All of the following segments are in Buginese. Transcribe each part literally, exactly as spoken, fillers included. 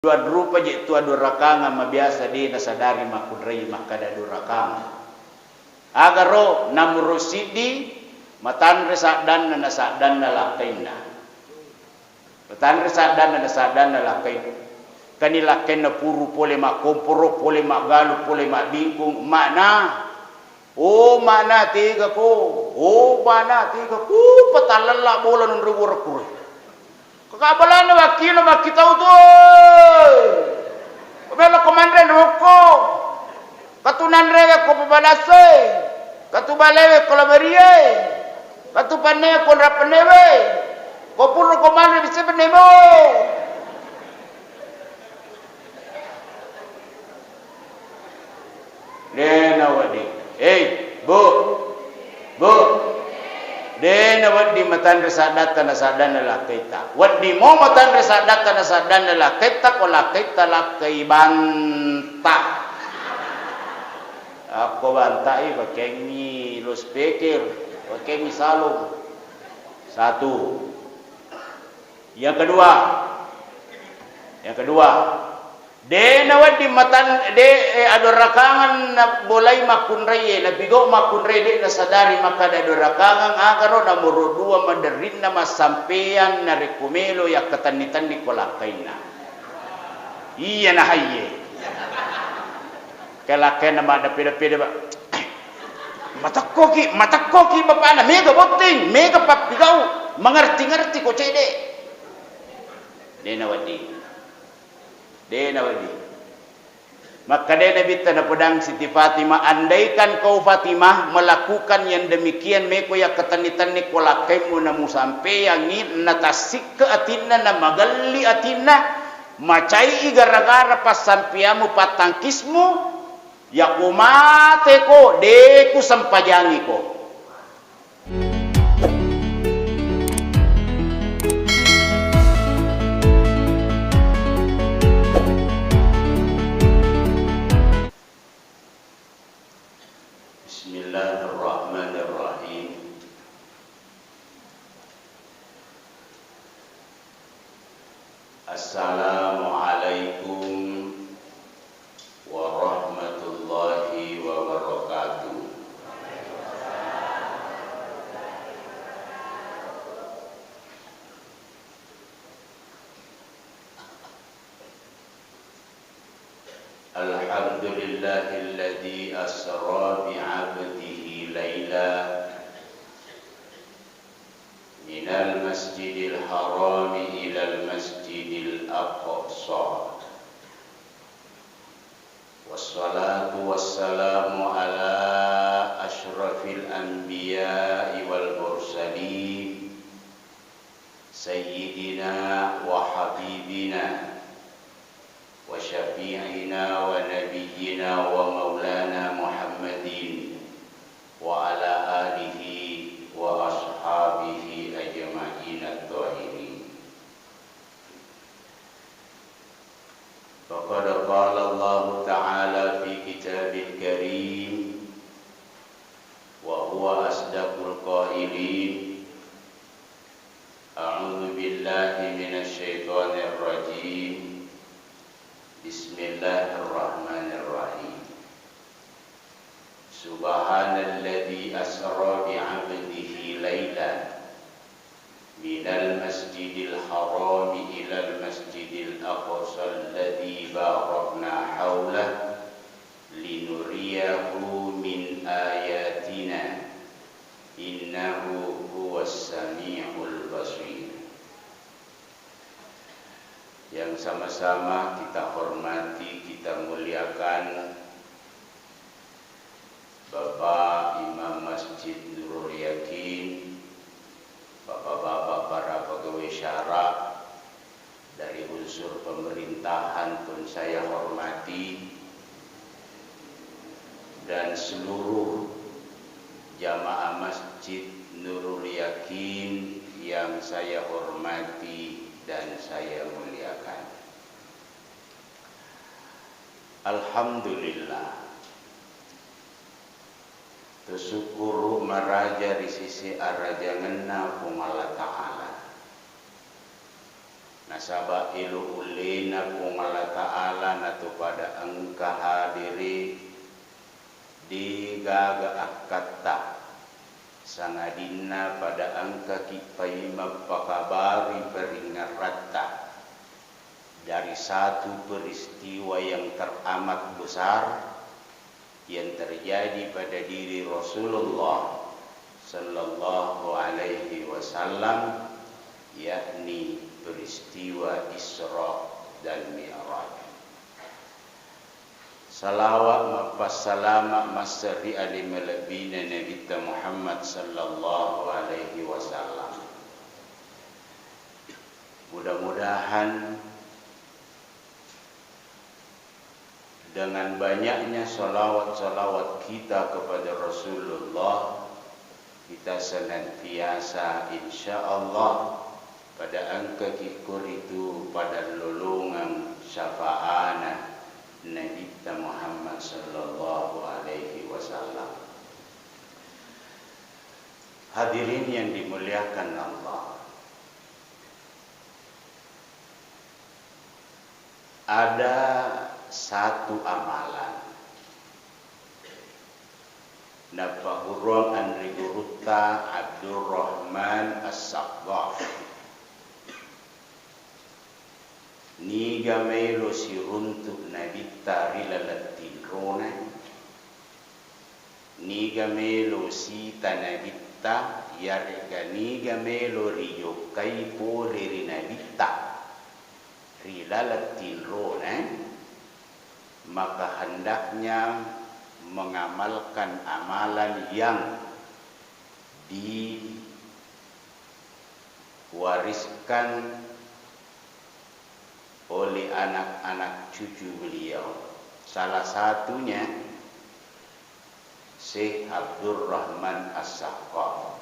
Dua rupa je tu adurakangeng mabiasa de nasadari makkunrai makkada adurakangeng. Agaro namuru siddi, matanre saddanna na saddanna lakkainna. Matanre saddanna na saddanna lakkai. Kani lakkainna puru pole makkomporo, pole maggalu, pole mabbingkung, mana? Oh, mana tega ko? Oh, mana tega ko? Patallella bola nonro wura kure. Kakabalanna wakkino makkitau tu, eh. Pabela ko manre nokko. Katu nanrewe ko pabalasse. Katu balewe ko laberie. Katu pannewe ko nrapennewe. Ko purro ko manre bisse pennemo. De nawedding. Hei, Bu. Bu. De nawedding matanre saddatta na saddanna lakkaitta. Wedding mo matanre saddatta na saddanna lakkaitta ko lakkaitta lakkai banta. Akko bantai pakengngi loudspeaker, pakengngi salung. Satu. Yang kedua, yang kedua, de nawedding matan-, de, eh, adorakangeng nabolai makkunraie, napigau makkunrai de nasadari makkada adorakangeng, agaro nomoro dua maderrinna massampeang narekko melo yakkatenni-tenni ko lakkainna. Iya nahaiye. Kelakkainna maddeppe-deppe de, Pak. Matekkoki, matekkoki bapakna, mega botting, mega pappigau, mangerti-ngerti ko cede. De nawedding. De nawedding. Makkeda Nabitta napodang Siti Fatimah, andaikan kau Fatimah melakukan yang demikian, meko yakkatenni-tenni ko lakkaimmu namusampeyangi, natassikka atinna, namagelli atinna, macai gara-gara passampeammu, pattangkismu, Yako mateko, de kusempajangiko. Bismillahirrahmanirrahim. Assalamualaikum warahmatullahi wabarakatuh. Alhamdulillahilladzi asra bi 'abdihi laila minal masjidil harami ilal masjidil aqsa. Wassalatu wassalamu ala asyrafil anbiya'i wal mursalin, sayyidina wa habibina wa syafi'ina wa nabiyyina wa maulana Muhammadin wa ala alihi wa ashabihi ajma'in at-tahirin. Faqad qala Allahu ta'ala fi kitabil karim, wa huwa asdaqul qailin, a'udzu billahi minasy syaithanir rajim. Bismillahirrahmanirrahim. Subhanalladzi asra bi 'abdihi lailan minal masjidil harami ilal masjidil aqsa alladzi barakna haulah linuriyahu min ayatina innahu huwas samiul basir. Yang sama-sama kita hormati, kita muliakan, Bapak Imam Masjid Nurul Yakin, Bapak-bapak para pegawai syara dari unsur pemerintahan pun saya hormati, dan seluruh jamaah Masjid Nurul Yakin yang saya hormati dan saya muliakan. Alhamdulillah. Tusukkuru maraja ri sisi arajangenna Puang Allah Ta'ala. Nasaba elo ullena Puang Allah Ta'ala nato pada engka hadere, degaga akkatta, sangadinna pada engkaki paimeng pakabarui paringngeratta dari satu peristiwa yang teramat besar yang terjadi pada diri Rasulullah sallallahu alaihi wasallam, yakni peristiwa Isra dan Mi'raj. Salawat mappassalama masseri ale malebbina Nabitta Muhammad sallallahu alaihi wasallam. Mudah-mudahan dengan banyaknya salawat-salawat kita kepada Rasulullah, kita senantiasa, insya Allah, pada engkaki koritu pada lolongang syafaana Nabitta Muhammad sallallahu alaihi wasallam. Hadirin yang dimuliakan Allah, ada satu amalan napagurung anri gurutta Abdurrahman As-Saqqaf. Niga maelo siruntu Nabitta ri laleng tinrona, niga maelo sita Nabitta, iyare'ga niga maelo rijokkai pole ri Nabitta ri laleng tinrona, maka hendaknya mengamalkan amalan yang diwariskan oleh anak-anak cucu beliau. Salah satunya Syekh Abdurrahman As-Saqqaf.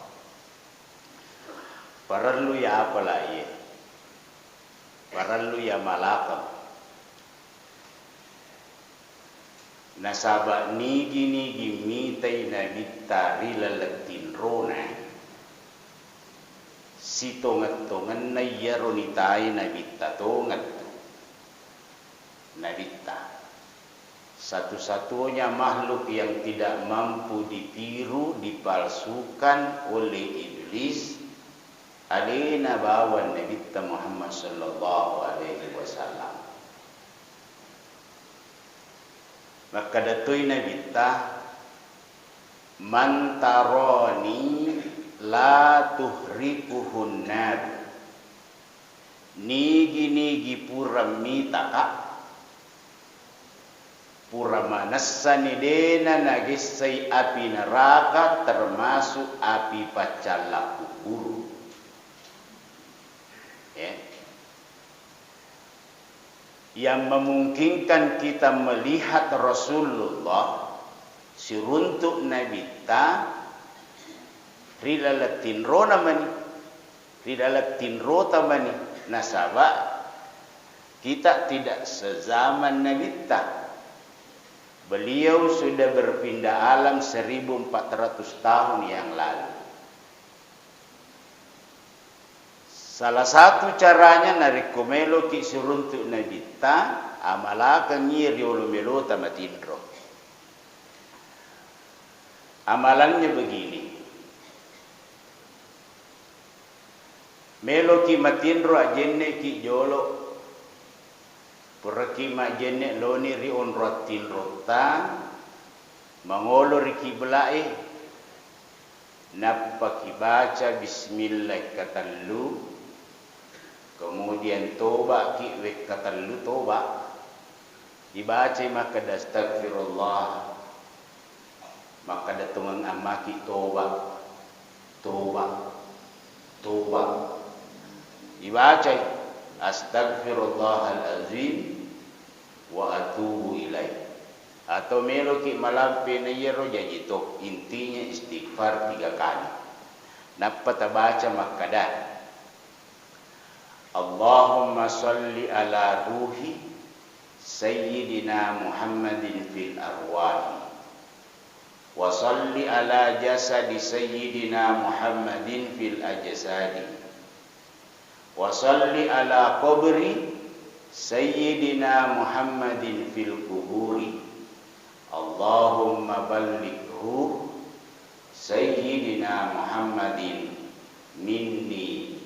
Parellu ya apala iye. Parellu ya malakeng. Nasaba nigi-nigi mitai Nabitta ri laleng tinrona, sitongeng-tongenna iyaro nitai Nabitta tongeng tu. Nabitta. Satu-satunya makhluk yang tidak mampu ditiru, dipalsukan oleh iblis, alena bawang Nabitta Muhammad sallallahu alaihi wasallam. Makkeda toi Nabitta, "Man tarani la tuhrikuhun nar." Nigi-nigi pura mitaka, pura manessani, dena nagessai api neraka, termasuk api paccalla kuburu. Ya. Yang memungkinkan kita melihat Rasulullah siruntuk Nabitta ri laleng tinrona mani, ri laleng tinrota mani, nasaba kita tidak sezaman Nabitta. Beliau sudah berpindah alam seribu empat ratus tahun yang lalu. Salah satu caranya, narekko meloki siruntuk Nabitta, amalakengngi riolo melota matinro. Amalannya begini. Meloki matinro, ajjenneki jolo. Puraki majjenne, loni ri onrong tinrotta, mangolo ri kiblae, nappa kibaca bismillah wekka tellu, kemudian tobaki wekka tellu toba. Ibacai makkeda, "Astagfirullah." Makkeda tongeng ammaki, "Toba, toba, toba." Ibacai, "Astagfirullahal azim wa atubu ilaih." Atau meloki malampe naiyaro jaji to, intinya istighfar tiga kali. Nappa tabaca makkeda, Allahumma salli ala ruhi Sayyidina Muhammadin fil arwahi, wa salli ala jasadi Sayyidina Muhammadin fil ajsadi, Wa salli ala qabri Sayyidina Muhammadin fil quburi. Allahumma ballighhu Sayyidina Muhammadin minni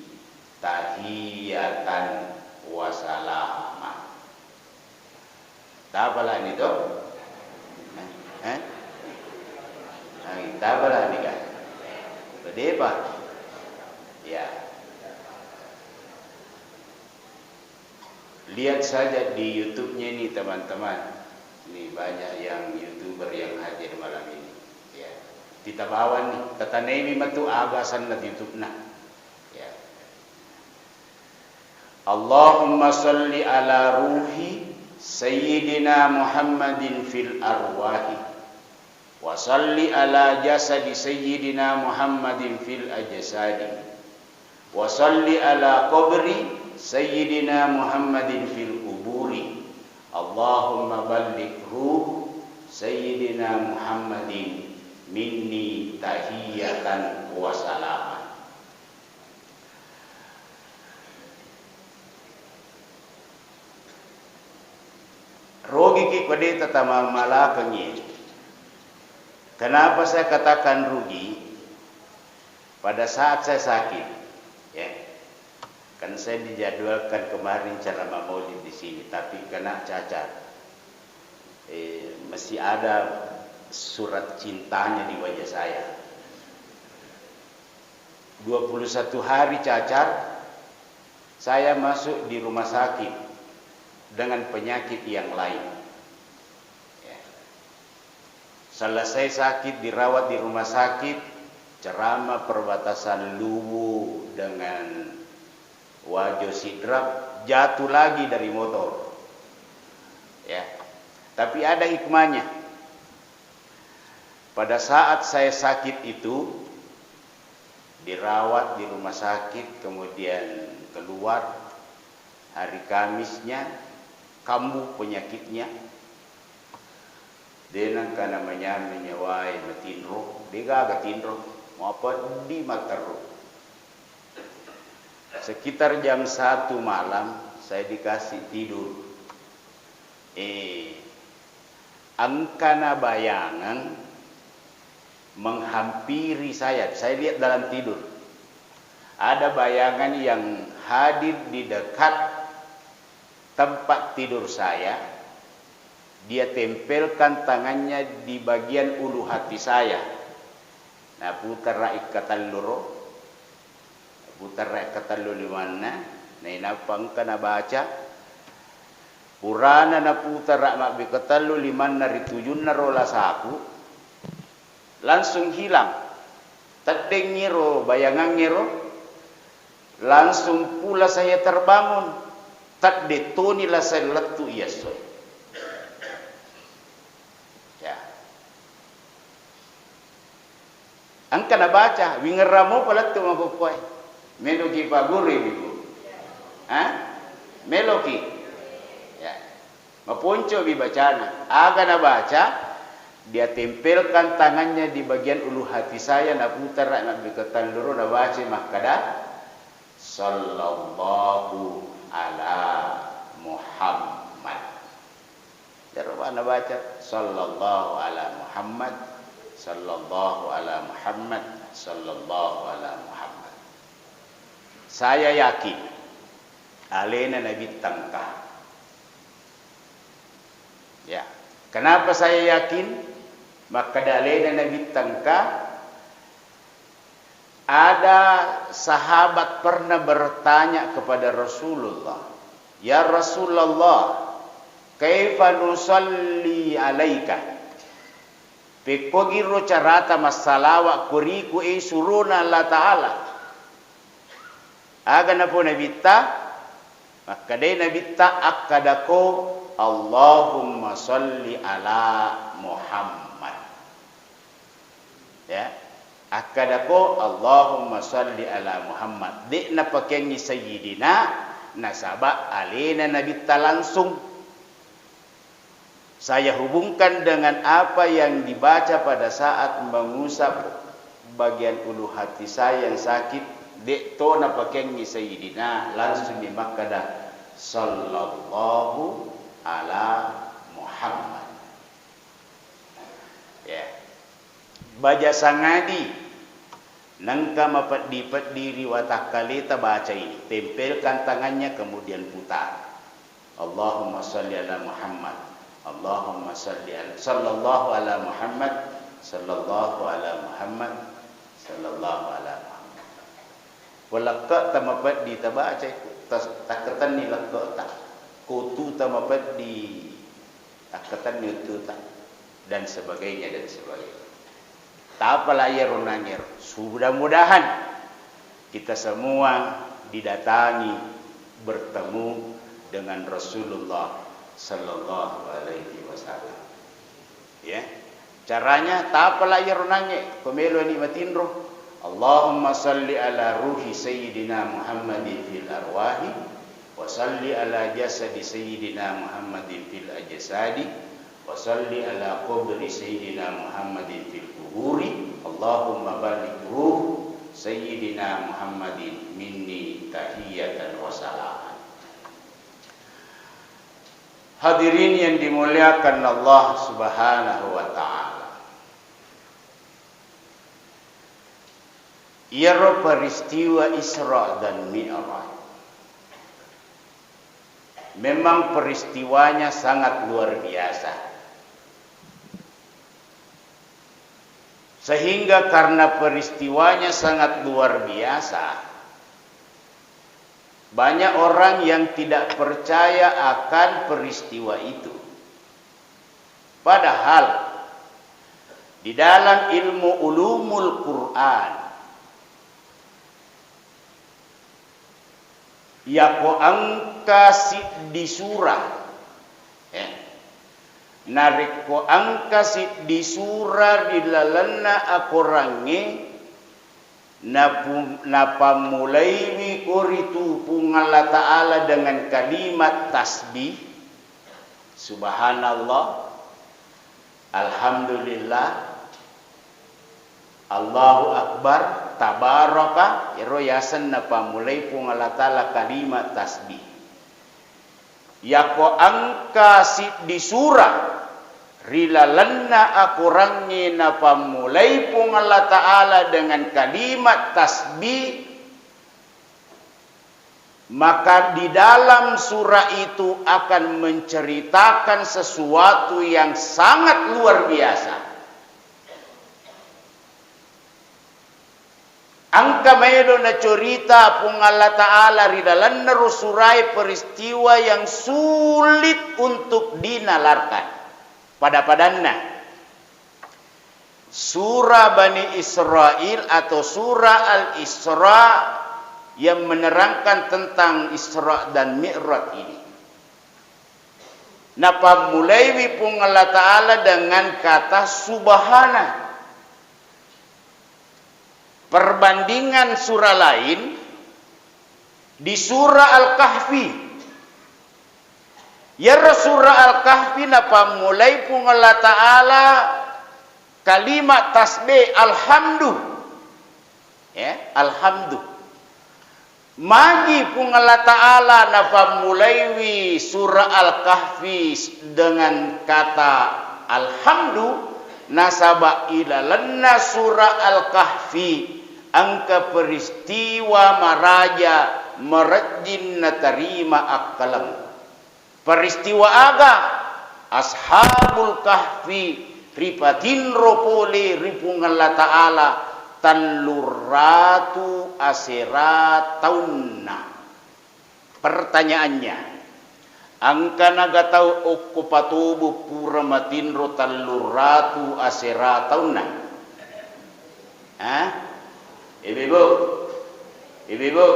tahiyatan wa salama. Tapalani to? Eh? Ai, tapalani ka? Depa? Ya. Lihat saja di YouTube-nya ini, teman-teman. Ini banyak yang YouTuber yang hadir malam ini. Ya. Titabawan ni, tatanemi matu aga asenna YouTube-na. Ya. Allahumma salli ala ruhi Sayyidina Muhammadin fil arwahi. Wa salli ala jasadi Sayyidina Muhammadin fil ajsadi. Wa salli ala qabri Sayyidina Muhammadin fil quburi. Allahumma balligh ruh Sayyidina Muhammadin minni tahiyatan wa salama. Rogiki ko de' tatamamalakengngi. Kenapa saya katakan rugi? Pada saat saya sakit, ya, kan saya dijadwalkan kemarin ceramah maulid di sini, tapi kena cacar. Eh, masih ada surat cintanya di wajah saya. Dua puluh satu hari cacar, saya masuk di rumah sakit dengan penyakit yang lain. Ya. Selesai sakit, dirawat di rumah sakit, ceramah perbatasan Luwu dengan Wajo Sidrap, jatuh lagi dari motor. Ya. Tapi ada hikmahnya. Pada saat saya sakit itu, dirawat di rumah sakit, kemudian keluar, hari Kamisnya kambuh penyakitnya, de' nengka namanyameng nyawae matinro, de' gaga tinro, mapeddi matteru. Sekitar jam satu malam saya dikasih tidur. Eh, engkana bayangan menghampiri saya. Saya lihat dalam tidur. Ada bayangan yang hadir di dekat tempat tidur saya. Dia tempelkan tangannya di bagian ulu hati saya. Naputara ikkatelluro. Putara katellu limanna, nainappa engka nabaca. Purana naputara mabbi katellu limanna ri tujunna ro lasaku, langsung hilang. Teddengngi ro bayangangngero, langsung pula saya terbangun. Tedde toni la saya lettu iya essoe. Ya. Engka nabaca, wingerrang mopa lettu makkokkoe. Meloki pagurui, Ibu? Ha? Meloki? Ya. Maponcomi bacana. Aga nabaca? Dia tempelkan tangannya di bagian ulu hati saya, naputara mabbi katellu ro, nabaca makkada, "Sallallahu ala Muhammad." Jarobana baca, "Sallallahu ala Muhammad, sallallahu ala Muhammad, sallallahu ala Muhammad." Saya yakin, alena Nabitta engka. Ya. Kenapa saya yakin? Makkada alena Nabitta engka, ada sahabat pernah bertanya kepada Rasulullah, "Ya Rasulullah, kaifa nusalli alaika?" Pekkogiro carata massalawa kuriku, e surona Allah Ta'ala. Aga napau Nabitta? Makkadai Nabitta, akkadako, "Allahumma salli ala Muhammad." Ya. Akkadako, "Allahumma salli ala Muhammad." De' napakeangngi Sayyidina, nasaba alena Nabitta langsung. Saya hubungkan dengan apa yang dibaca pada saat mengusap bagian ulu hati saya yang sakit De'to napakengngi Sayyidina, langsung mi makkada, "Sallallahu ala Muhammad." Ya. Baja sangadi, nengka mapeddi-peddi ri watakkaleta baca ini. Tempelkan tangannya, kemudian putar. Allahumma salli ala Muhammad. Allahumma salli ala, sallallahu ala Muhammad. Sallallahu ala Muhammad. Sallallahu ala Muhammad. Ko lekke'ta mapeddi tabaca, tas-, takkatenni lekke'ta. Ko uttuta mapeddi, takkatenni uttuta. Dan sebagainya, dan sebagainya. Tapala iyaro nangngero. Mudah-mudahan kita semua didatangi bertemu dengan Rasulullah sallallahu alaihi wasallam. Ya. Caranya, tapala iyaro nangnge, ko meloni matinro. Allahumma salli ala ruhi Sayyidina Muhammadin fil arwahi, wa salli ala jasadi Sayyidina Muhammadin fil ajsadi, wa salli ala qabri Sayyidina Muhammadin fil quburi. Allahumma balligh ruh Sayyidina Muhammadin minni tahiyatan wa salaman. Hadirin yang dimuliakan Allah Subhanahu wa Ta'ala. Iyaro peristiwa Isra dan Mi'raj memang peristiwanya sangat luar biasa. Sehingga karena peristiwanya sangat luar biasa, banyak orang yang tidak percaya akan peristiwa itu. Padahal di dalam ilmu ulumul Quran, yako engka siddi surah, eh, narekko engka siddi surah ri lalenna akorangnge, napu-, napammulaiwi ko ritu Puang Allah Ta'ala dengan kalimat tasbih, Subhanallah, Alhamdulillah, Allahu Akbar, Tabaraka, ero yaseng napammulai Puang Allah Ta'ala kalimat tasbih. Yako engka siddi surah ri lalenna akorangnge napammulai Puang Allah Ta'ala dengan kalimat tasbih, maka di dalam surah itu akan menceritakan sesuatu yang sangat luar biasa. Engka maelo nacorita Puang Allah Ta'ala ri lalenna ro surae peristiwa yang sulit untuk dinalarkan. Pada-padanna, Surah Bani Israel atau Surah Al-Isra yang menerangkan tentang Isra dan Mi'raj ini. Napammulaiwi Puang Allah Ta'ala dengan kata Subhana. Perbandingan surah lain, di Surah Al-Kahfi. Iyaro Surah Al-Kahfi napammulai Puang Allah Ta'ala kalimat tasbih, Alhamdu. Ya, Alhamdu. Magi Puang Allah Ta'ala napammulaiwi Surah Al-Kahfi dengan kata Alhamdu, nasaba ilalenna Surah Al-Kahfi engka peristiwa maraja marejjing natarima akkaleng. Peristiwa aga? Ashabul Kahfi ripatinro pole ri Puang Allah Ta'ala telluratu asera taunna. Pertanyaannya, engka naga tau okko patobo pura matinro telluratu asera taunna? Ha? Ibu-ibu? Ibu-ibu?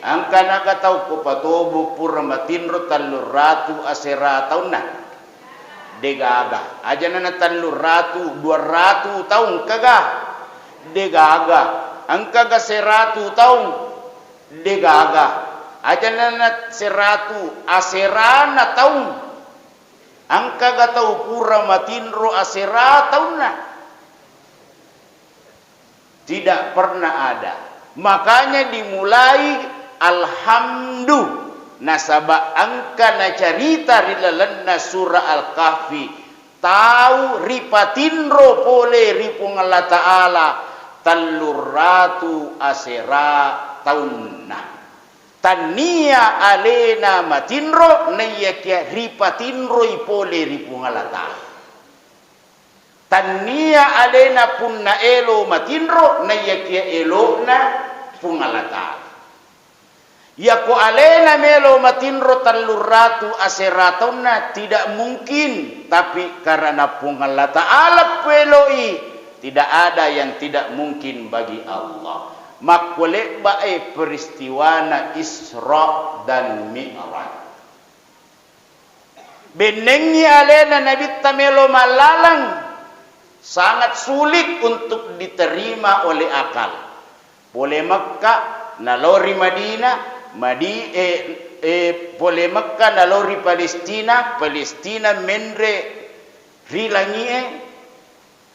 Engka naga tau ko patobo pura matinro telluratu asera taunna? Degaga. Aja nana telluratu, duaratu taung kaga? Degaga. Engkaga seratu taung? Degaga. Aja nana seratu aserana taung? Engkaga tau pura matinro asera taunna? Tidak pernah ada. Makanya dimulai alhamdu, nasaba engka nacarita ri lalenna surah Al-Kahfi, tau ripatinro pole ri Puang Allah Ta'ala tellurratu asera taunna. Tannia alena matinro, naiyakia ripatinroi pole ri Puang Allah Ta'ala. Tannia alena punna elo matinro, naiyakia elona Puang Allah Ta'ala. Yako alena melo matinro tellurratu asera taunna, tidak mungkin. Tapi karena Puang Allah Ta'ala pueloi, tidak ada yang tidak mungkin bagi Allah. Makkulebba'e peristiwana Isra dan Mi'raj. Bennengngi alena Nabitta melo mallalang, sangat sulit untuk diterima oleh akal. Pole Mekka, nalao ri Madinah, Madi-, eh, eh, pole Mekka, nalao ri Palestina, Palestina menre ri langie,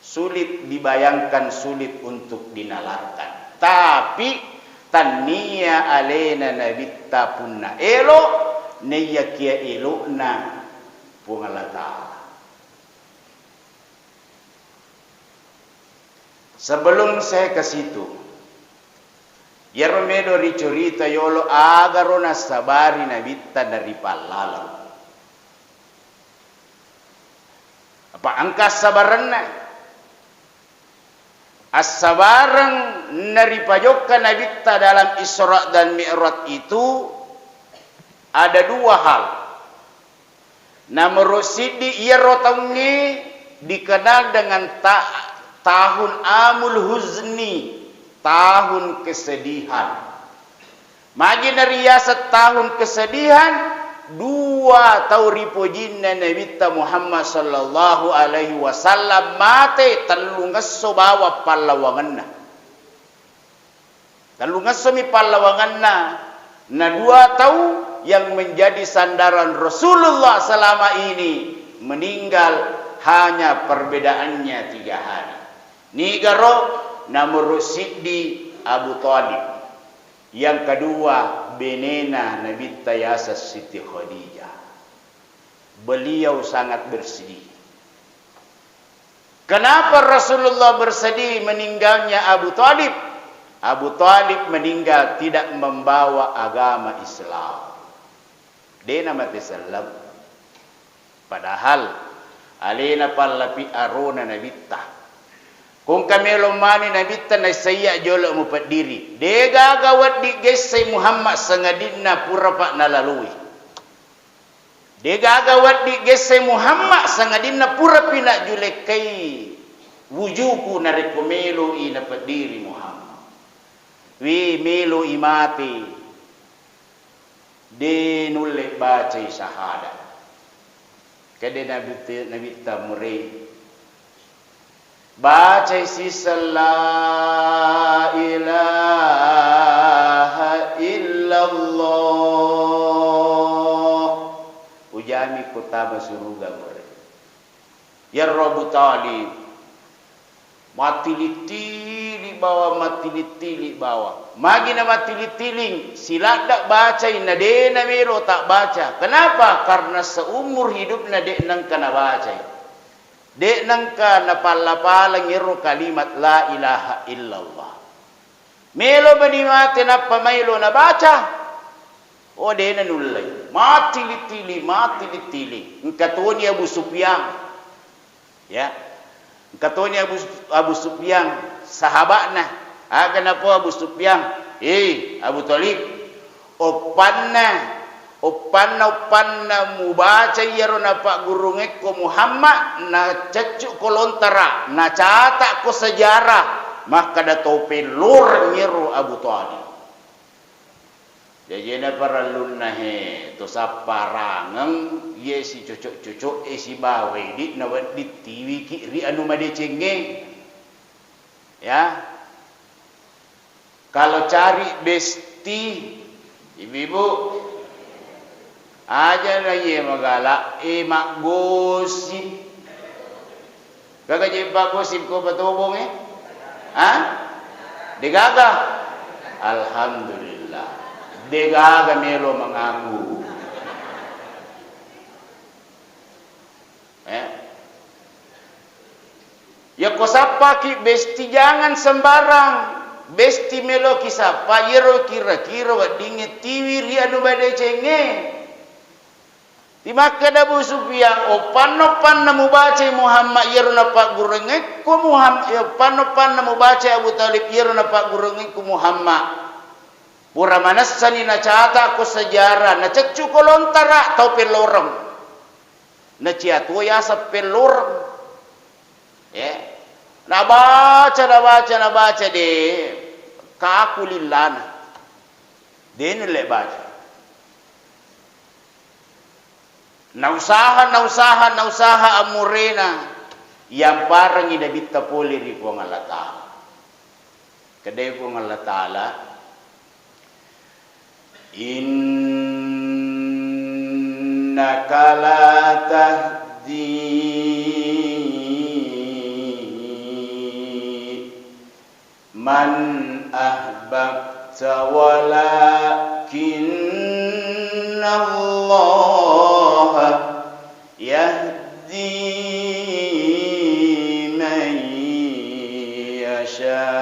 sulit dibayangkan, sulit untuk dinalarkan. Tapi tannia alena Nabitta punna elo, naiyakia elona Puang Allah Ta'ala. Sebelum saya ke situ, iyaro melo ricurita yolo agaro nassabari Nabitta naripallalang. Apa engka assabarenna? Assabareng naripajokka Nabitta dalam Isra dan Mi'raj itu ada dua hal. Nomoro siddi, iyaro taungnge dikenal dengan ta-, tahun Amul Huzni, tahun kesedihan. Magi nariaseng tahun kesedihan? Dua tau ripojinna Nabitta Muhammad sallallahu alaihi wasallam mate tellungesso bawang pallawangenna. Tellungessomi pallawangenna, na dua tau yang menjadi sandaran Rasulullah selama ini meninggal, hanya perbedaannya tiga hari. Nigaro? Nomoro siddi Abu Thalib. Yang kedua, benena Nabitta yaseng Siti Khadijah. Beliau sangat bersedih. Kenapa Rasulullah bersedih meninggalnya Abu Thalib? Abu Thalib meninggal tidak membawa agama Islam. Dena mate selleng. Padahal alena pallapi arona Nabitta. Kongka melo mani Nabitta naissaiya jolo mupeddiri. Degaga wedding gessai Muhammad sangadinna purapa nalalui. Degaga wedding gessai Muhammad sangadinna purapi najjulekkai wujuku narekko meloi napeddiri Muhammad. Wi, meloi mate. De nulle bacai sahada. Kede Nabitta, Nabitta murei. Bacai siseng la ilaha illallah. Ujami ko tama suruga murei. Iyaro Abu Thalib. Mattili-tili bawang, mattili-tili bawang. Magi na mattili-tiling, siladda bacai, na de na melo tabbaca. Kenapa? Karena seumur hidupna de nengka nabacai. De nengka napalla-paleng ero kalimat la ilaha illallah. Melo mani mate nappa maelo nabaca. Oh, de na nullei. Mattili-tili, mattili-tili. Engka toni Abu Sufyan. Ya. Engka toni Abu, Abu Sufyan, sahaba'na. Aga napau Abu Sufyan, "Eh, Abu Thalib, oppanna, oppanna, oppanna mubaca iyaro napaggurungekko Muhammad, naceccu'ko lontara, nacata'ko sejarah, makkada to pelloreng iyaro Abu Thalib." Jaji na parellunna he to sapparangeng, iye sicocok-cocok e sibawa idi na wedding tiwiki ri anu madecengnge. Ya. Kalau cari besti, ibu-ibu, aja na iye magala e maggosip. Gaga je paggosip ko patobong e? Ha? Degaga. Alhamdulillah. Degaga melo mengaku. Eh? Yakko sappaki besti, jangan sembarang. Besti meloki sappa, yero kira-kira weddingnge tiwi ri anu badecengnge. Timakkeda Abu Sufyan, "Oppanno-panna mubacai Muhammad, iyaro napaggurungekku Muham-, eh, oppanno-panna mubacai Abu Thalib, iyaro napaggurungekku Muhammad." Pura manessani nacata'ko sejarah, naceccuko lontara tau pelloreng. Naciatuo yaseng pelloreng. Eh, nabaca, nabaca, nabaca, de kaku lillana. De nulle baca. Nausaha, nausaha, nausaha amurena, yamparengngi Nabitta pole ri Puang Allah Ta'ala. Kedai Puang Allah Ta'ala, "Innaka la tahdi man ahbabta walakinnallaha yahdi man yasha."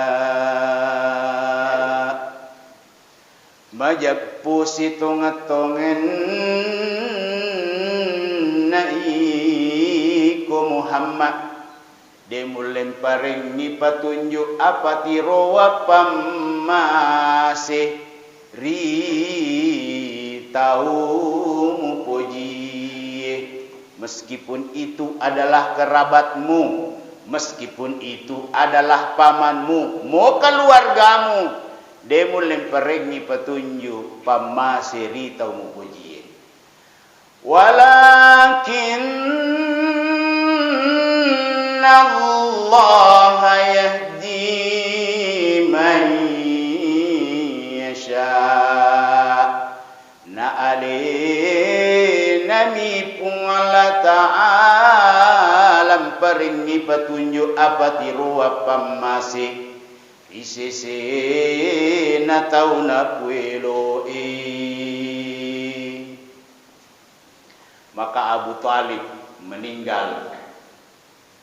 Majeppu sitongeng-tongenna iko Muhammad, de mulle mparengngi patunjuk apa tirowa pammase ri tau mupojie. Meskipun itu adalah kerabatmu, meskipun itu adalah pamanmu, mo keluargamu, de mulle mparengngi patunju pammase ri tau mupojie. Walakinnallaha yahdi man yasha. Na alenami Puang Allah Ta'ala mparengngi patunjuk apa tirowa pammase ri sesena tau napueloi. Maka Abu Thalib meninggal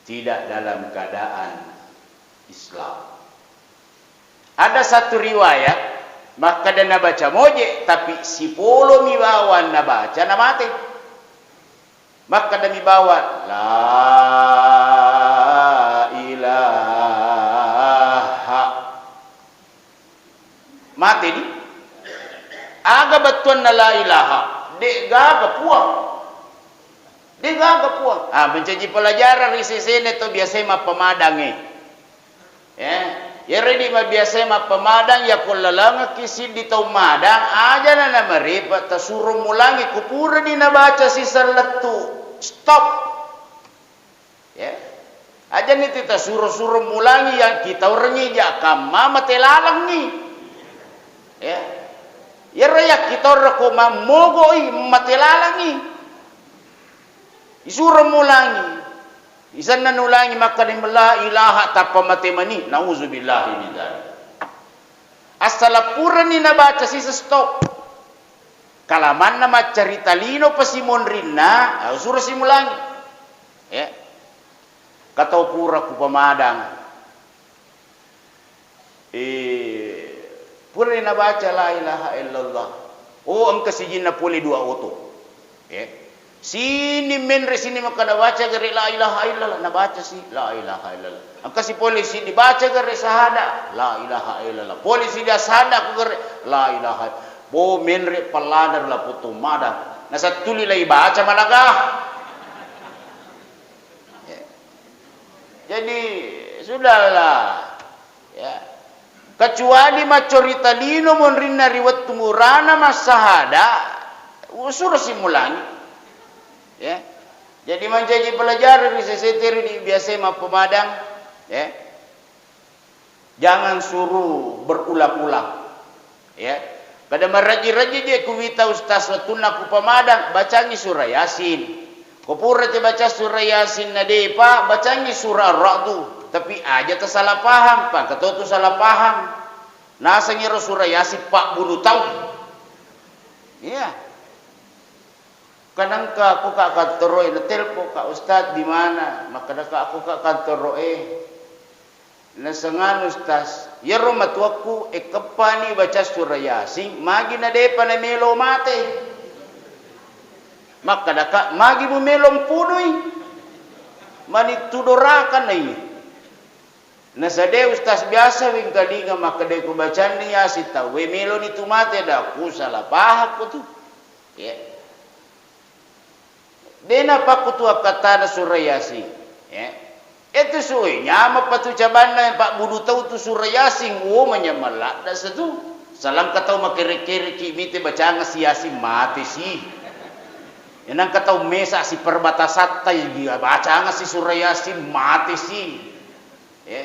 tidak dalam keadaan Islam. Ada satu riwayat, makkeda nabaca moje, tapi sipolomi bawang nabaca, namate. Makkedami bawang, "La ilaha." Mateni. Aga bettuanna la ilaha? De'gaga Puang. De'gaga Puang. Ah, mencaji pelajaran ri sesena to biasa mappamadangnge. Ya, iyaro idi mabiasa mappamadang, yakko lalengekki siddi tau madang, ajana namarepa tasuro mulangi, ko purani nabaca siseng lettu, stop. Ya. Ajani tu tasuro-suro mulangi, yang kitaurengngi ja kamma mate lalengngi. Ya. Iyaro yakkitaureng ko mammogoi mate lalengngi. Isuro mulangi. Isenna nulangi makkeda la ilaha tappa mate mani. Nauzubillahi min dzalik. Assala purani nabaca siseng stop. Kalamanna maccarita lino pasimonrinna, ah, suro simulangi. Ya. Katau pura kupamadang. Eh, purani nabaca la ilaha illallah. Oh, engka sijinna pole dua oto. Eh. Sini menre sini makkeda baca gare la ilaha illallah, nabaca si la ilaha illallah. Engka si pole sini baca gare sahada la ilaha illallah. Pole sini sahada ku gare la ilaha. Bo menre palladar la putu madang. Nasattuli lai baca managa. Ya. Jadi, sudahlah. Ya. Kecuali maccorita lino monrinna ri wettu murana massahada, usuro simulangi. Ya. Jadi, mancaji pelajaran ri sesete ri di biasa mappamadang, ya. Jangan suruh berulang-ulang. Ya. Kada marajji-rajji je kuwita ustaz wettunna kupamadang, bacangi surah Yasin. Ko pura te baca surah Yasin na depa, bacangi surah Ar-Ra'du. Tapi aja tasala paham, pangkatotu salah paham. Naseng ero surah Yasin pabbunu tau. Iya. Kan engka aku ka kantoroe, natelpon ka, "Ustaz, di mana?" Makkeda ka aku ka kantoroe. Nasenganu, "Ustaz, iyaro matuakku ekkeppani baca surah Yasin, magi na depa na melo mate." Makkeda ka, "Magi mumelo mpunui? Mani tu doraka na iye." Nasade, "Ustaz, biasa wingkalinga makkeda ko bacanni Yasin tauwe meloni tu mate." Daku salah paham ko tu. Ya. De napakkutu akkattana surah Yasin. Ya. Itu suwe nyameng patu cabanna pabbunu tau tu surah Yasin. Wo, manyameng ladda satu. Salangka tau makere-kereki mite bacanga si Yasin mate si. Inangka tau mesa si perbatasatta, bacanga si surah Yasin mate si. Ya.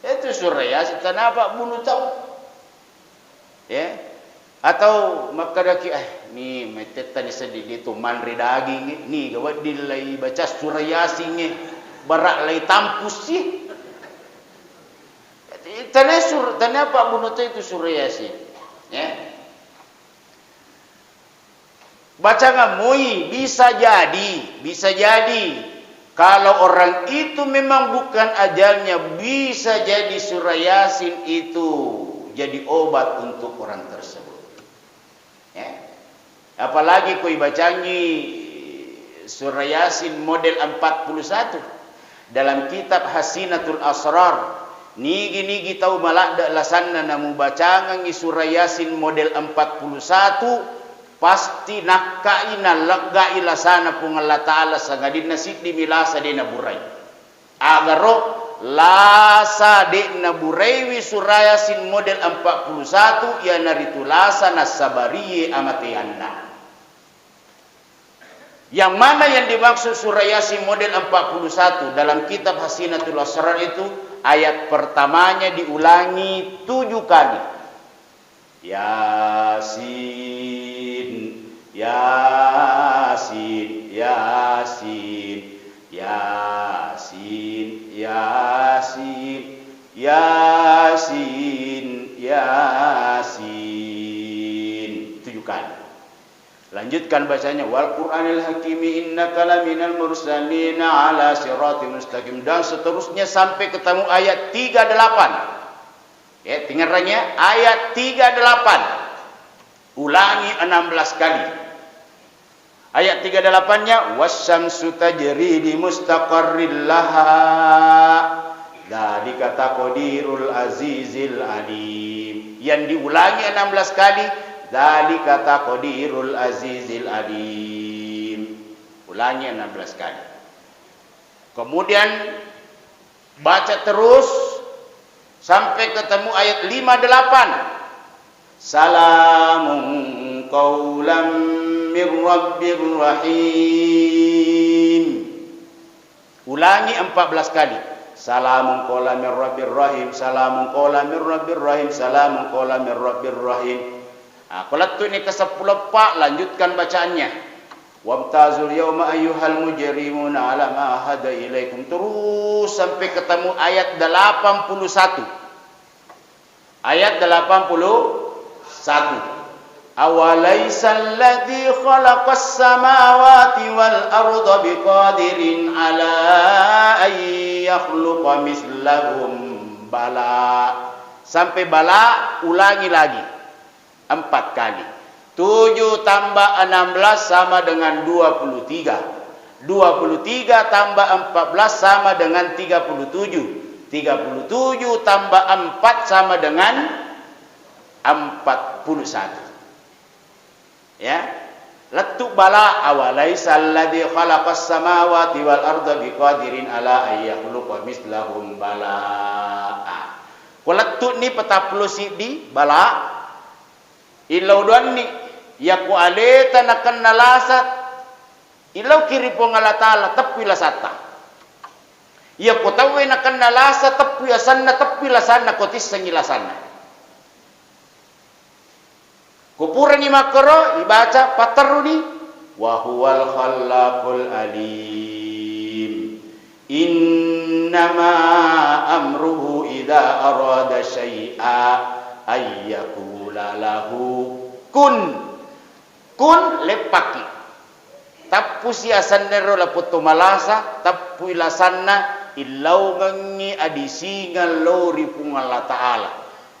Itu surah Yasin, tanapa bunuh tau. Ya. Atau makkedaki, "Eh, ni mettetta ni seddi de tu manre daging, ni gawedding lai baca surah Yasin, bara lai tampus si." Tane sur-, tanapa bunuh tau itu surah Yasin. Ya. Bacangan moi, bisa jadi, bisa jadi kalau orang itu memang bukan ajalnya, bisa jadi surah Yasin itu jadi obat untuk orang tersebut. Ya. Apalagi ko ibacangi surah Yasin model empat puluh satu. Dalam kitab Hasinatul Asrar, nigi-nigi tau maladde lasanna namubacangengngi surah Yasin model empat puluh satu, pasti nakkai nalleggai lasana Puang Allah Ta'ala, sangadinna siddimi lasa de naburai. Agaro lasa de naburaiwi surah Yasin model empat puluh satu, iyanaritu lasa nassabarie amateanna. Yang mana yang dimaksud surah Yasin model empat puluh satu dalam kitab Hasinatul Asrar itu, ayat pertamanya diulangi tujuh kali. Yasin, Yasin, Yasin, Yasin, Yasin, Yasin, Yasin. Tujuh kali. Lanjutkan bacanya, "Wal Qur'anil Hakimi innaka laminal mursalina ala siratim mustaqim," dan seterusnya sampai ketemu ayat tiga delapan. Ya, dengerannya, ayat tiga delapan. Ulangi enam belas kali. Ayat tiga delapan-nya, "Wasyamsu tajri li mustaqarril laha, dzalika taqdirul azizil alim." Yang diulangi enam belas kali, "Dzalika taqdirul azizil alim." Ulangi enam belas kali. Kemudian baca terus sampai ketemu ayat lima delapan. "Salamun qaulam mir rabbir rahim." Ulangi empat belas kali. "Salamun qaulam mir rabbir rahim, salamun qaulam mir rabbir rahim, salamun qaulam mir rabbir rahim." Ah, ko lettu'ni ke seppulo eppa, lanjutkan bacaannya. "Wamtazul yauma ayyuhal mujrimuna ala ma hada ilaikum." Terus sampai ketemu ayat delapan puluh satu. Ayat delapan puluh satu. "Awalaisa alladzi khalaqas samawati wal arda biqadirin ala an yakhluqa mislahum?" Bala. Sampai bala, ulangi lagi. Empat kali. Tujuh tambah enam belas sama dengan dua puluh tiga. Dua puluh tiga tambah empat belas sama dengan tiga puluh tujuh. Tiga puluh tujuh tambah empat sama dengan empat puluh satu. Ya. Lettu bala, "Awalaisa alladzi khalaqas samawati wal arda biqadirin ala an yakhluqa mislahum?" Bala. Ah. Ko lettu'ni patappulo siddi, bala. Illau doanni, yako aleta nakenna lasa, illauki ri Puang Allah Ta'ala, teppui lasatta. Yako tauwe nakenna lasa, teppui asanna, teppui lasanna, ko tissengi lasanna. Ko purani makkoro, ibaca, patterruni, "Wa huwal khallaqul alim." Innama amruhu idza arada syai'a ayyakula lahu kun. Kun, leppakki. Tappusi asennero lapotto malasa, tappui lasanna, illaungengngi adisingeng lao ri Puang Allah Ta'ala.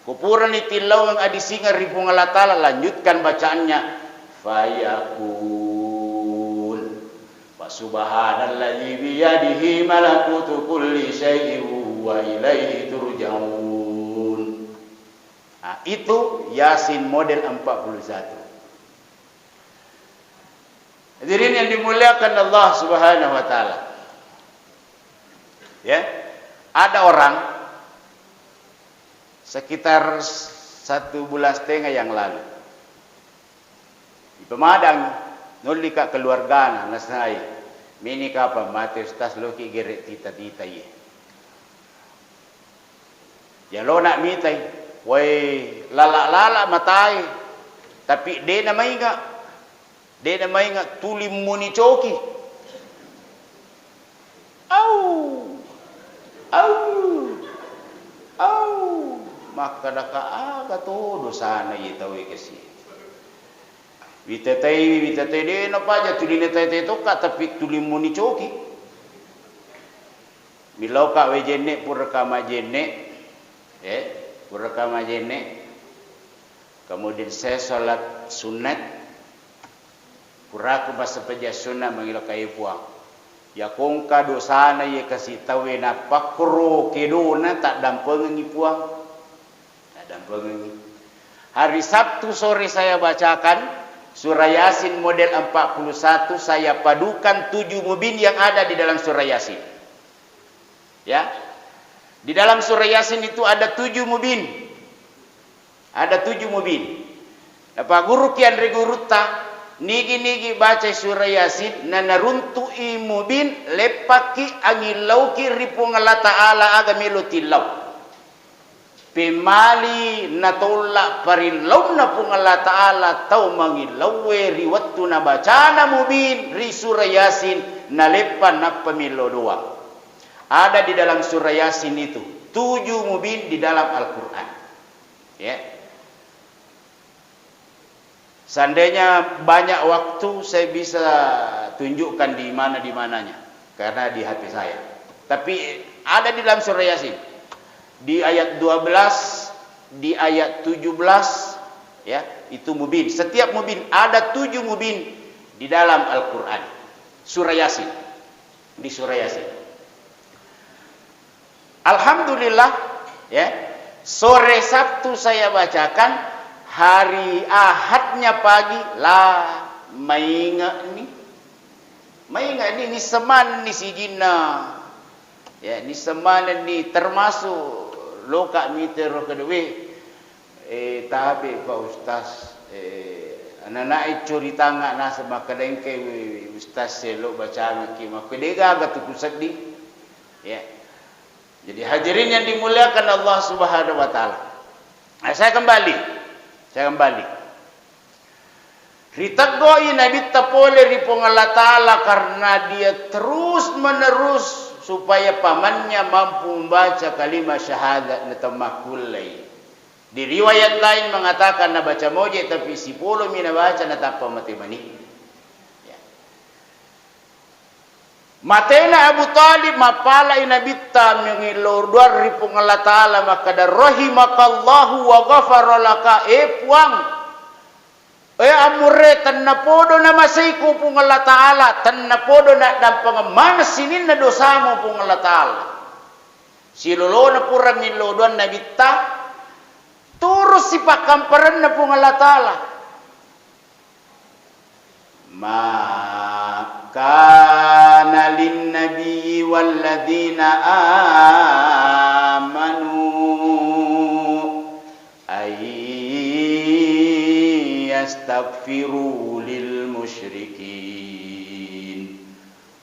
Ko purani tillaungeng adisingeng ri Puang Allah Ta'ala, lanjutkan bacaannya, fayakun. Fa subhanalladzi biyadihi malakutu kulli syai'in wa ilaihi turja'un. Nah, itu Yasin model empat puluh satu. Hadirin yang dimuliakan Allah Subhanahu wa Ta'ala. Ya, ada orang sekitar satu bulan setengah yang lalu. Ipemadang, nollika keluargana, nasenai. Mini kapang mate Ustaz, loki gere tita-tita iye. Yalona mitai, wai lala-lala matai, tapi de na mainga, de na mainga tuli muni coki. Au, au, au, makkadaka aga to dosana iye tauwe kasi. Witetai, witetai de napaja tuli netai-tai tokka, tapi tuli muni coki. Milauka wejenne puraka majenne, eh, puraka majenne. Kemudian saya sholat sunat, puraku massempajang sunat mangilo kai Puang. Yakongka dosana ye kasi tauwe napakkoro kedona taddampengengi Puang. Nah, dampengengi. Hari Sabtu sore saya bacakan surah Yasin model empat puluh satu, saya padukan tujuh mubin yang ada di dalam surah Yasin. Ya. Di dalam surah Yasin itu ada tujuh mubin. Ada tujuh mubin. Napaguruki anre gurutta, nigi-nigi bacai surah Yasin, na naruntu'i mubin, leppakki angillauki ri Puang Allah Ta'ala aga melo tillau. Pemmali natolla parillaunna Puang Allah Ta'ala tau mangillauwe ri wettu nabacana mubin ri surah Yasin, naleppa nappa millau doang. Ada di dalam surah Yasin itu, tujuh mubin di dalam Al-Quran. Ya. Seandainya banyak waktu, saya bisa tunjukkan di mana, di mananya, karena di H P saya. Tapi ada di dalam surah Yasin. Di ayat dua belas, di ayat tujuh belas, ya, itu mubin. Setiap mubin, ada tujuh mubin di dalam Al-Quran. Surah Yasin. Di surah Yasin. Alhamdulillah, ya, sore Sabtu saya bacakan, hari Ahadnya pagi, la, mainge'ni. Mainge'ni, nissemanni sijinna. Ya, nissemanni termasuk loka mitero kedue. Eh, tabe, Pak Ustaz. Eh, ananae curitangnga naseng makkeda engkai Ustaz selo bacangekki, makko de gaga tu kusedding. Ya. Jadi hadirin yang dimuliakan Allah Subhanahu wa Ta'ala. Nah, saya kembali. Saya kembali. Riteggo'i Nabitta pole ri Puang Allah Ta'ala karena dia terus menerus supaya pamannya mampu membaca kalimat syahadat na temmakkullei. Di riwayat lain mengatakan nabaca moje, tapi sipolomi nabaca natappa mate mani. Ya. Matena Abu Thalib, mappalai Nabitta mangillau doang ri Puang Allah Ta'ala, makkada, "Rahimakallahu wa ghafara laka," eh Puang, eh Amure, tennapodo namaseiko Puang Allah Ta'ala, tennapodo naddampengeng maneng sininna dosamu Puang Allah Ta'ala. Silolona pura millau doang Nabitta, turus sipakkamparenna Puang Allah Ta'ala. Ma kana linnabiyyi walladzina amanu ay yastaghfiru lil musyrikin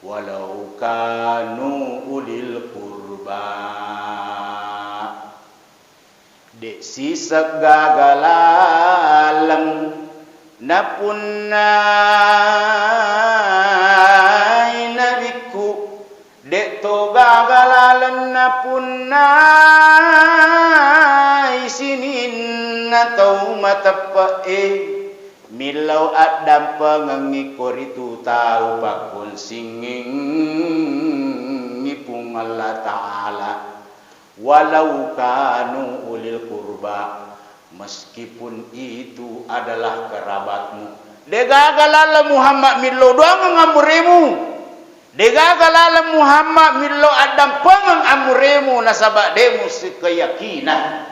walau kanu ulil qurba. De' siseggaga laleng napunnai nabikku, de' to Punnai sininna tau mateppe'e millau addampengengngi koritu tau pakkunsingengngi Puang Allah Ta'ala, walau kanu ulil qurba, meskipun itu adalah kerabatmu. Degaga laleng Muhammad millau doangeng amuremu. Degaga laleng Muhammad millau addampengeng amuremu nasaba de musi keyakinan.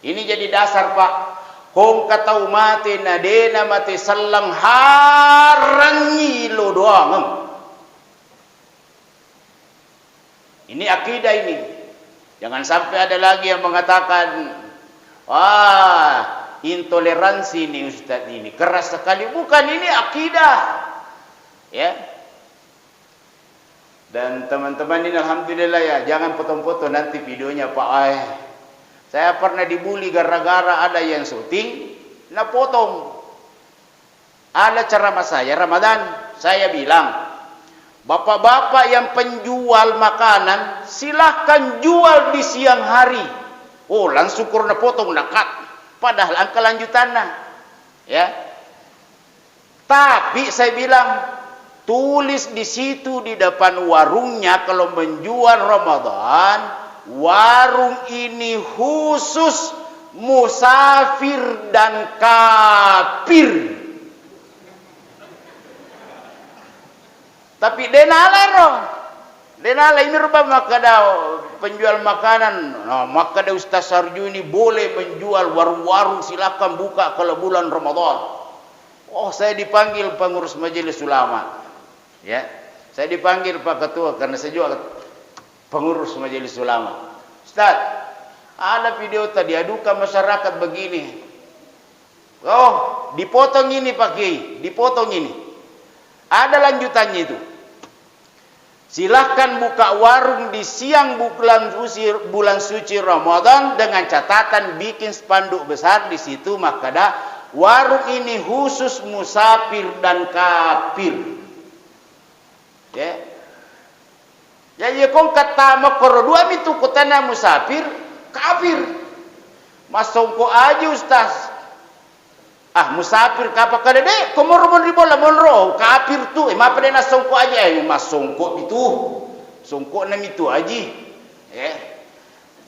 Ini jadi dasar, Pak. Kongka tau mate na de namate selleng, harangngi lo doangeng. Ini akidah ini. Jangan sampai ada lagi yang mengatakan, "Wah, intoleransi ini ustadz ini, keras sekali." Bukan, ini akidah. Ya. Dan teman-teman ini alhamdulillah ya, jangan potong-potong nanti videonya, Pak. Eh, saya pernah dibully gara-gara ada yang syuting, nah potong. Ada ceramah saya Ramadan, saya bilang, "Bapak-bapak yang penjual makanan, silahkan jual di siang hari." Oh, langsung kurang potong nakat. Padahal angka lanjutannya. Ya. Tapi saya bilang, tulis di situ di depan warungnya kalau menjual Ramadan, warung ini khusus musafir dan kafir. Tapi de nala ro. De nala ini rupa makkada penjual makanan. Nah, makkada Ustaz Sarjuni boleh menjual warung-warung, silakan buka kalau bulan Ramadan. Oh, saya dipanggil pengurus majelis ulama. Ya, saya dipanggil Pak Ketua karena saya juga pengurus majelis ulama. "Ustaz, ada video tadi, adukan masyarakat begini." "Oh, dipotong ini, Pak Kiai, dipotong ini." Ada lanjutannya itu. "Silahkan buka warung di siang bulan suci, bulan suci Ramadan dengan catatan bikin spanduk besar di situ makkada, 'Warung ini khusus musafir dan kafir.'" Ya. Ya, iya kongka tama koro dua mitu kutana musafir, kafir. Massongko aji, Ustaz. Ah, musafir kapa kada de, komoro monri bola monro, kafir tu. Eh, mapa de nassongko aji, eh, massongko mitu. Songko na mitu aji. Eh.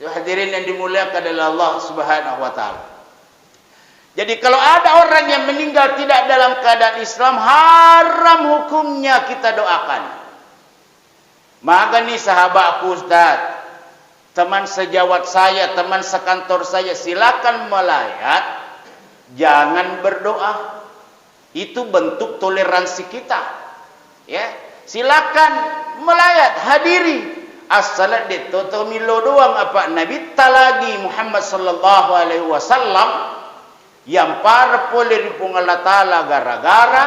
Hadirin yang dimuliakan oleh Allah Subhanahu wa Ta'ala. Jadi, kalau ada orang yang meninggal tidak dalam keadaan Islam, haram hukumnya kita doakan. Magani sahabatku, Ustaz, teman sejawat saya, teman sekantor saya, silakan melayat, jangan berdoa. Itu bentuk toleransi kita. Ya, silakan melayat, hadiri. Asal de to, to millo doang apa Nabitta lagi Muhammad sallallahu alaihi wasallam yang para pole ri Puang Allah Ta'ala gara-gara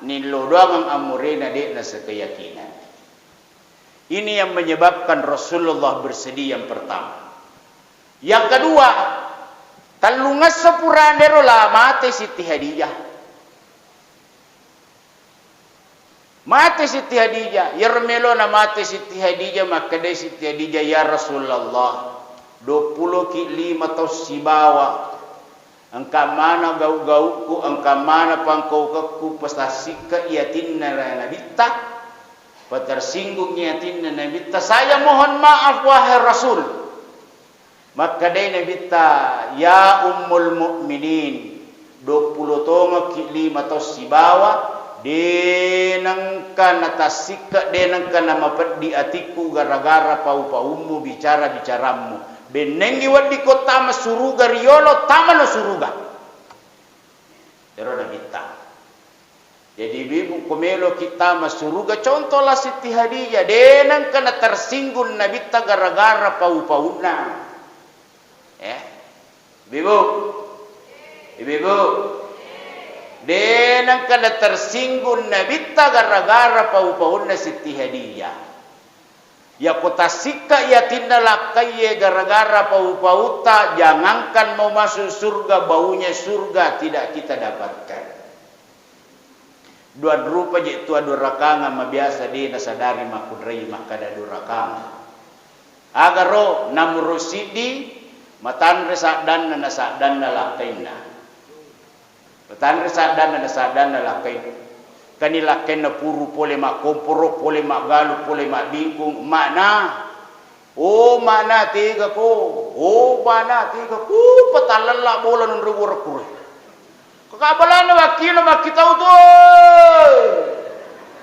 nillo doang amurena de na sekeyakinan. Ini yang menyebabkan Rasulullah bersedih yang pertama. Yang kedua, tellungesso purane ro la mate Siti Hadijah. Mate Siti Hadijah, iyaro melona mate Siti Hadijah, makkedai Siti Hadijah, "Ya Rasulullah, duappulo ki lima taung sibawa, engka mana gau-gaukku, engka mana pangkaukekku, patassikka i atinna Nabitta, patersinggung i atinna Nabitta. Saya mohon maaf, wahai Rasul." Makkedai Nabitta, "Ya Ummul Mukminin, duappulo tongekki lima taung sibawa, de nengka natassikka, de nengka namapeddi atikku gara-gara pau-paummu, bicara-bicarammu. Bennengngi weddikko tama suruga riyolo, tamano suruga." Ero Nabitta. Jadi, ibu-ibu, ko meloki tama suruga, contohlah Siti Hadijah, de nengka natersinggung Nabitta gara-gara pau-paunna. Eh, ibu-ibu, ibu-ibu, de nengka natersinggung Nabitta gara-gara pau-paunna Siti Hadijah. Yako tassikka i atinna lakkaiye gara-gara pau-pautta, jangankan mau masuk surga, baunya surga tidak kita dapatkan. Dua rupa je tu adurakanga mabiasa de nasadari makkunrai makkada durakanga. Agaro namuru siddi, matanre saddanna na saddanna lakkainna. Matanre saddanna na saddanna lakkainna. Kani lakkainna puru pole makkomporo, pole maggalu, pole mabbingkung, ma'na. Oh, ma'na tega ko. Oh, ma'na tega ko. Patallella bola nonroi woro kure. Ko kabalana wakkilo makkitau tu.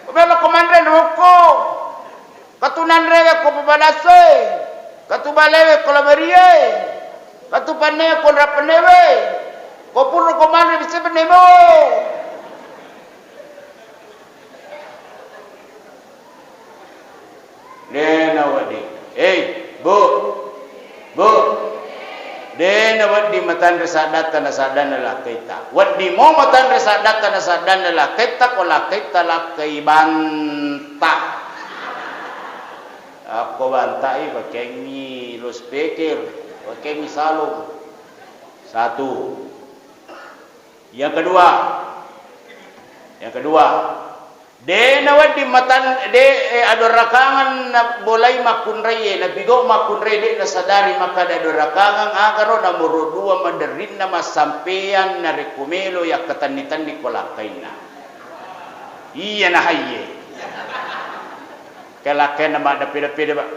Ko melo ko manre rokko. Katu nanrewe ko pabalasai. Katu balewe ko labarie. Katu pannewe ko rapannewe. Ko purro ko manre bisa pennemo. De nawedding. Hei, Bu. Bu. De nawedding matanre saddatta na saddanna lakkaitta. Wedding mo matanre saddatta na saddanna lakkaitta, ko lakkaitta lakkai banta. Akko bantai pakengngi loudspeaker, pakengngi salung. Satu. Yang kedua, yang kedua, de nawedding matan-, de, eh, adorakangeng nabolai makkunraie, napigau makkunrai de nasadari makkada adorakangeng, agaro nomoro dua maderrinna massampeang narekko melo yakkatenni-tenni ko lakkainna. Iya nahaiye. Kelakkainna maddeppe-deppe de, Pak.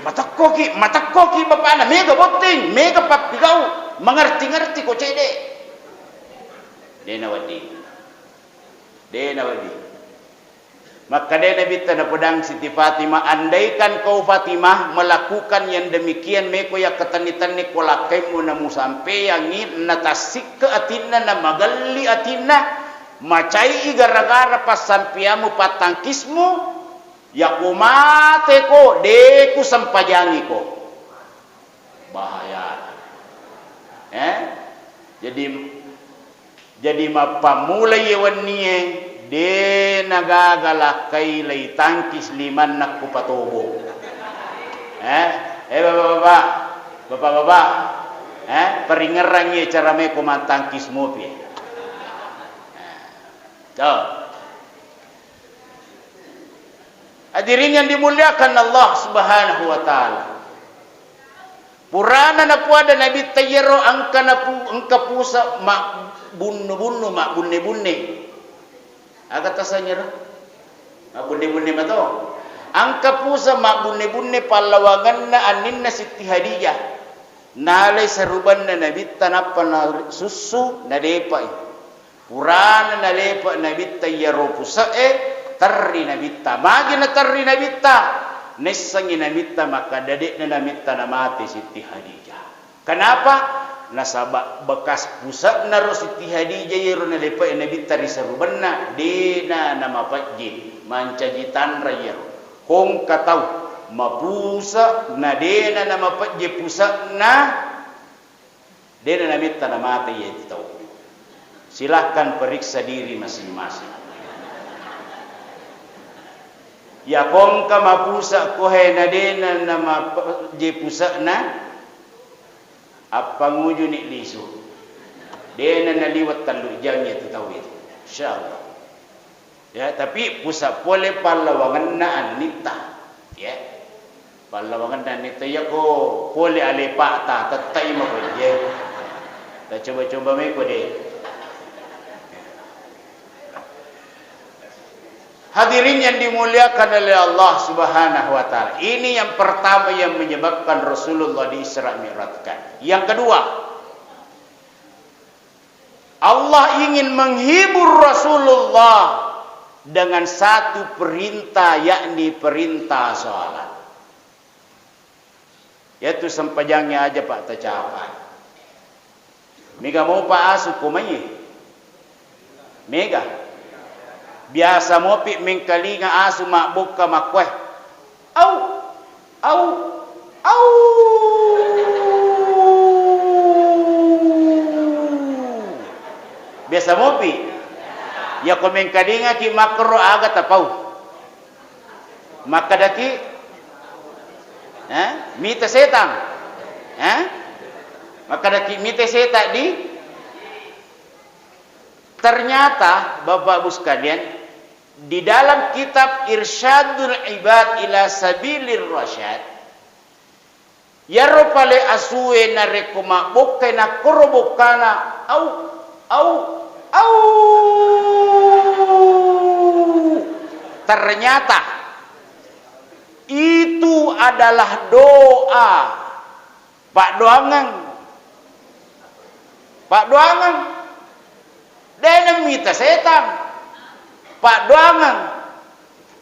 Matekkoki, matekkoki bapakna, mega botting, mega pappigau, mengerti-ngerti ko cede. De nawedding. De nawedding. Makkeda Nabitta napodang Siti Fatimah, andaikan kau Fatimah melakukan yang demikian, meko yakkatenni-tenni ko lakkaimmu namusampeyangi, natassikka atinna, namagelli atinna, macai gara-gara passampeammu, pattangkismu, yako mateko, de kusempajangiko. Bahaya. Eh? Jadi, jadi mappammulai wennie, de nagaga lakkai leitangkis limanna ku patobo. Eh? Eh, bapak-bapak, bapak-bapak, eh, paringerrangi cara meko mattangkis mopi. Eh. Tuh. Hadirin yang dimuliakan Allah Subhanahu wa Ta'ala. Purana napuada Nabitta iyaro engka napu-, engka pusa mabbunnu-bunnu, mabbunne-bunne. Aga tasanna ro? Mabbunne-bunne mato. Engka pusa mabbunne-bunne pallawangenna anninna Sitti Hadijah. Nalai sarubanna Nabitta nappa nasussu, nadepai. Purana nalepa Nabitta iyaro puse'e, terri Nabitta. Magi naterri Nabitta? Naissengngi Nabitta makkada de'na namitta namate Sitti Hadijah. Kenapa? Nasaba bekas puse'na ro Sitti Hadijah iyaro nalepae Nabitta ri sarubanna, de'na namapejje, mancaji tanra iyaro. Ko engka tau mapuse na de'na namapejje puse'na, de'na namitta namate iye tau. Silahkan periksa diri masing-masing. Yako engka mapuse ko he na de'na namapejje puse'na, appangujuni lisu. De'na naliwet tellu jang iye tau itu. Insyaallah. Ya, tapi puse pole pallawangenna annitta. Ya. Pallawangenna annitta iyako pole alepa'ta, tettai mapejje. Tacoba-coba meko de. Hadirin yang dimuliakan oleh Allah Subhanahu wa Ta'ala. Ini yang pertama yang menyebabkan Rasulullah di Isra Mi'rajkan. Yang kedua, Allah ingin menghibur Rasulullah dengan satu perintah, yakni perintah salat. Yaitu sempajangnge aja, Pak, tacapai. Mega mopa asu ko mai. Mega. Biasa mopi mengkalinga asu mabbokka makkoe. Au, au, au. Biasa mopi. Yako mengkalingaki makkoro aga tapau. Makkadaki, eh, mita setang. Eh? Makkadaki mita setang di. Ternyata, Bapak Ibu sekalian, di dalam kitab Irsyadul Ibad ila Sabilir Rasyad, Iyaro pale asue narekko mabbokkai nakkoro bokkana, au, au, au. Ternyata itu adalah doa. Paddoangeng. Paddoangeng. De' nammita setang. Paddoangeng.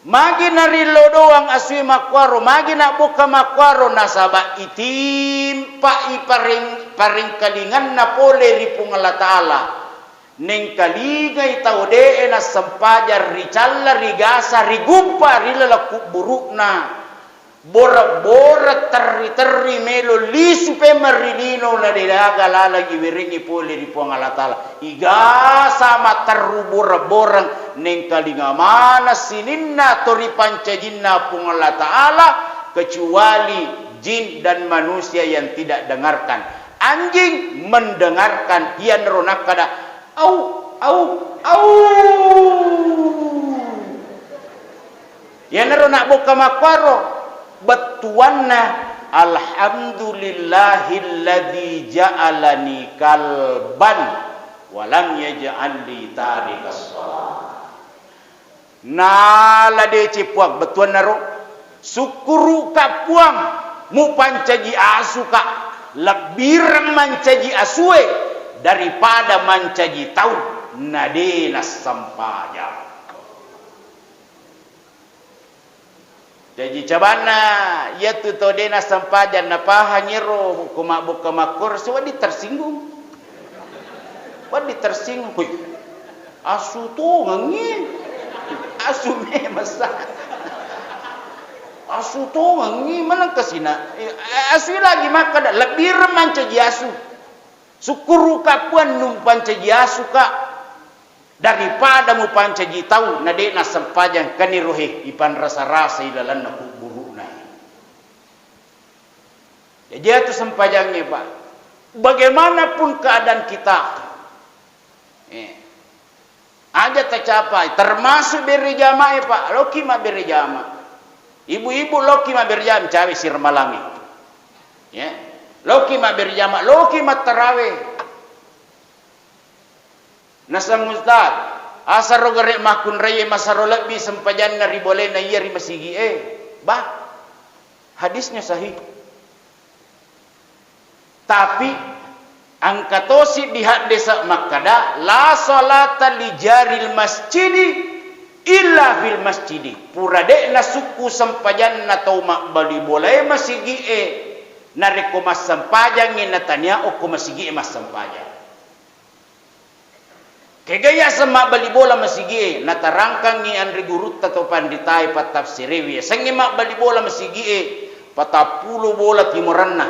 Magi narillo doang asui makkuaro, magi nabbokka makkuaro, nasaba' itimpa i pareng-, parengkalinganna pole ri Puang Allah Ta'ala. Nengkalingai tau de'e nassempajang ri calla, ri gasa, ri guppa, ri laleng kubburu'na. Boreng-boreng, terri-terri, melo lisu pemeng ri lino, na de' gaga laleng iwerengngi pole ri Puang Allah Ta'ala. Igasa matterru boreng-boreng, nengkalinga maneng sininna to ripancajinna Puang Allah Ta'ala, kecuali jin dan manusia yang tidak dengarkan. Anjing mendengarkan, iyanaro nakkada, "Au, au, au." Iyanaro nabbokka makkuaro, bettuanna, "Alhamdulillahilladzi ja'alani kalban wa lam yaj'alni tarikas shalah." Nala deceng Puang, bettuannaro, "Sukkuruka Puang, mupancaji asuka, lebbireng mancaji asue daripada mancaji tau na de' nassempajang." Jaji, cabanna iyatu tau de' nassempajang napahangi ero ko mabbokka makkoro, si wedding tersinggung. Wedding tersinggung. Hui, asu tongengngi. Asu memang sa. Asu tongengngi, maneng kasina. Eh, asu lagi makkada, lebbireng mancaji asu. Sukkuruka Puang, nuppancaji asuka. Daripada mupancaji tau na de' nassempajang, kanirohe ipanrasa-rasai lalenna kubburu'na. Jadi, iyatu sempajangnge, Pak. Bagaimanapun keadaan kita, eh, aja tacapai, termasuk bere jamae, Pak. Loki mabbere jama. Ibu-ibu loki mabbere jama, cawe siramalangi. Ya. Loki mabbere jama, loki mattarawe. Naseng Ustaz, asaro gare' makkunraie masaro lebbi sempajanna ri bolena iya ri masigi'e. Bah, hadisnya sahih. Tapi, engka tosi di haddese' makkada, "La salata li jaril masjidi illa fil masjidi." Pura de' nasukku sempajanna tau mabbali bolae masigi'e, narekko massempajangngi natania okko masigi'e massempajang. Kega yaseng mabbali bola masigi'e, natarangkangngi anre gurutta to panritae pattafsirewe, yasengnge mabbali bola masigi'e, patappulo bola timoranna,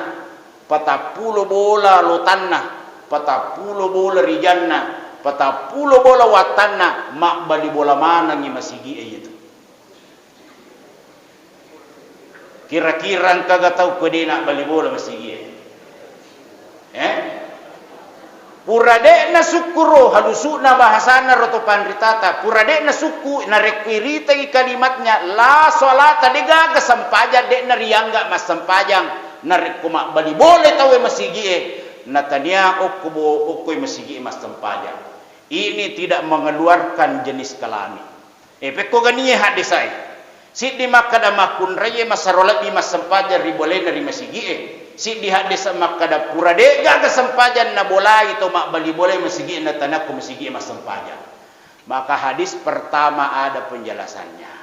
patappulo bola lotanna, patappulo bola rijanna, patappulo bola wattanna, mabbali bola manengngi masigi'e iyatu. Kira-kira engkaga tau ko de' nabbali bola masigi'e? Eh? Pura de' nasukkuro, halusu'na bahasana ro to panritata, pura de' nasukku, narekko iritai kalimatnya, la salata, de' gaga sempajang, de' nariangga massempajang, narekko mabbali bola tauwe masigi'e, natania okko bo-, okkoi masigi'e massempajang. Ini tidak mengeluarkan jenis kelamin. Eh, pekko ganie haddesae. Siddi makkada makkunraie masaro lebbi massempajang ri bolena ri masigi'e. Siddi haddesa makkada pura de' gaga sempajang nabolai to mabbali bolae masigi'e natanakko masigi'e massempajang. Maka hadis pertama ada penjelasannya.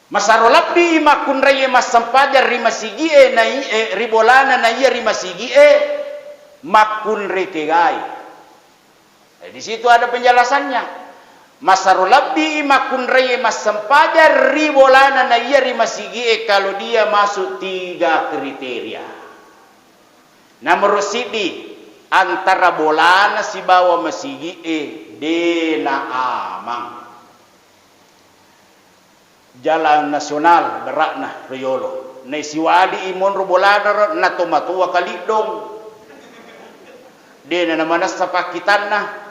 Masaro lebbi makkunraie massempajang ri masigi'e nai-, eh, ri bolana naiya ri masigi'e makkunrai kegai. Eh, di situ ada penjelasannya. Masaro lebbi makkunraie massempajang ri bolana naiya ri masigi'e kalau dia masuk tiga kriteria. Nomor siddi, antara bolana sibawa masigi'e de' naamang. Jalan nasional bera'na riolo. Naisiwadi i monro bolana ro, natomatoa kaliddong. De' na namanessa pakkitanna.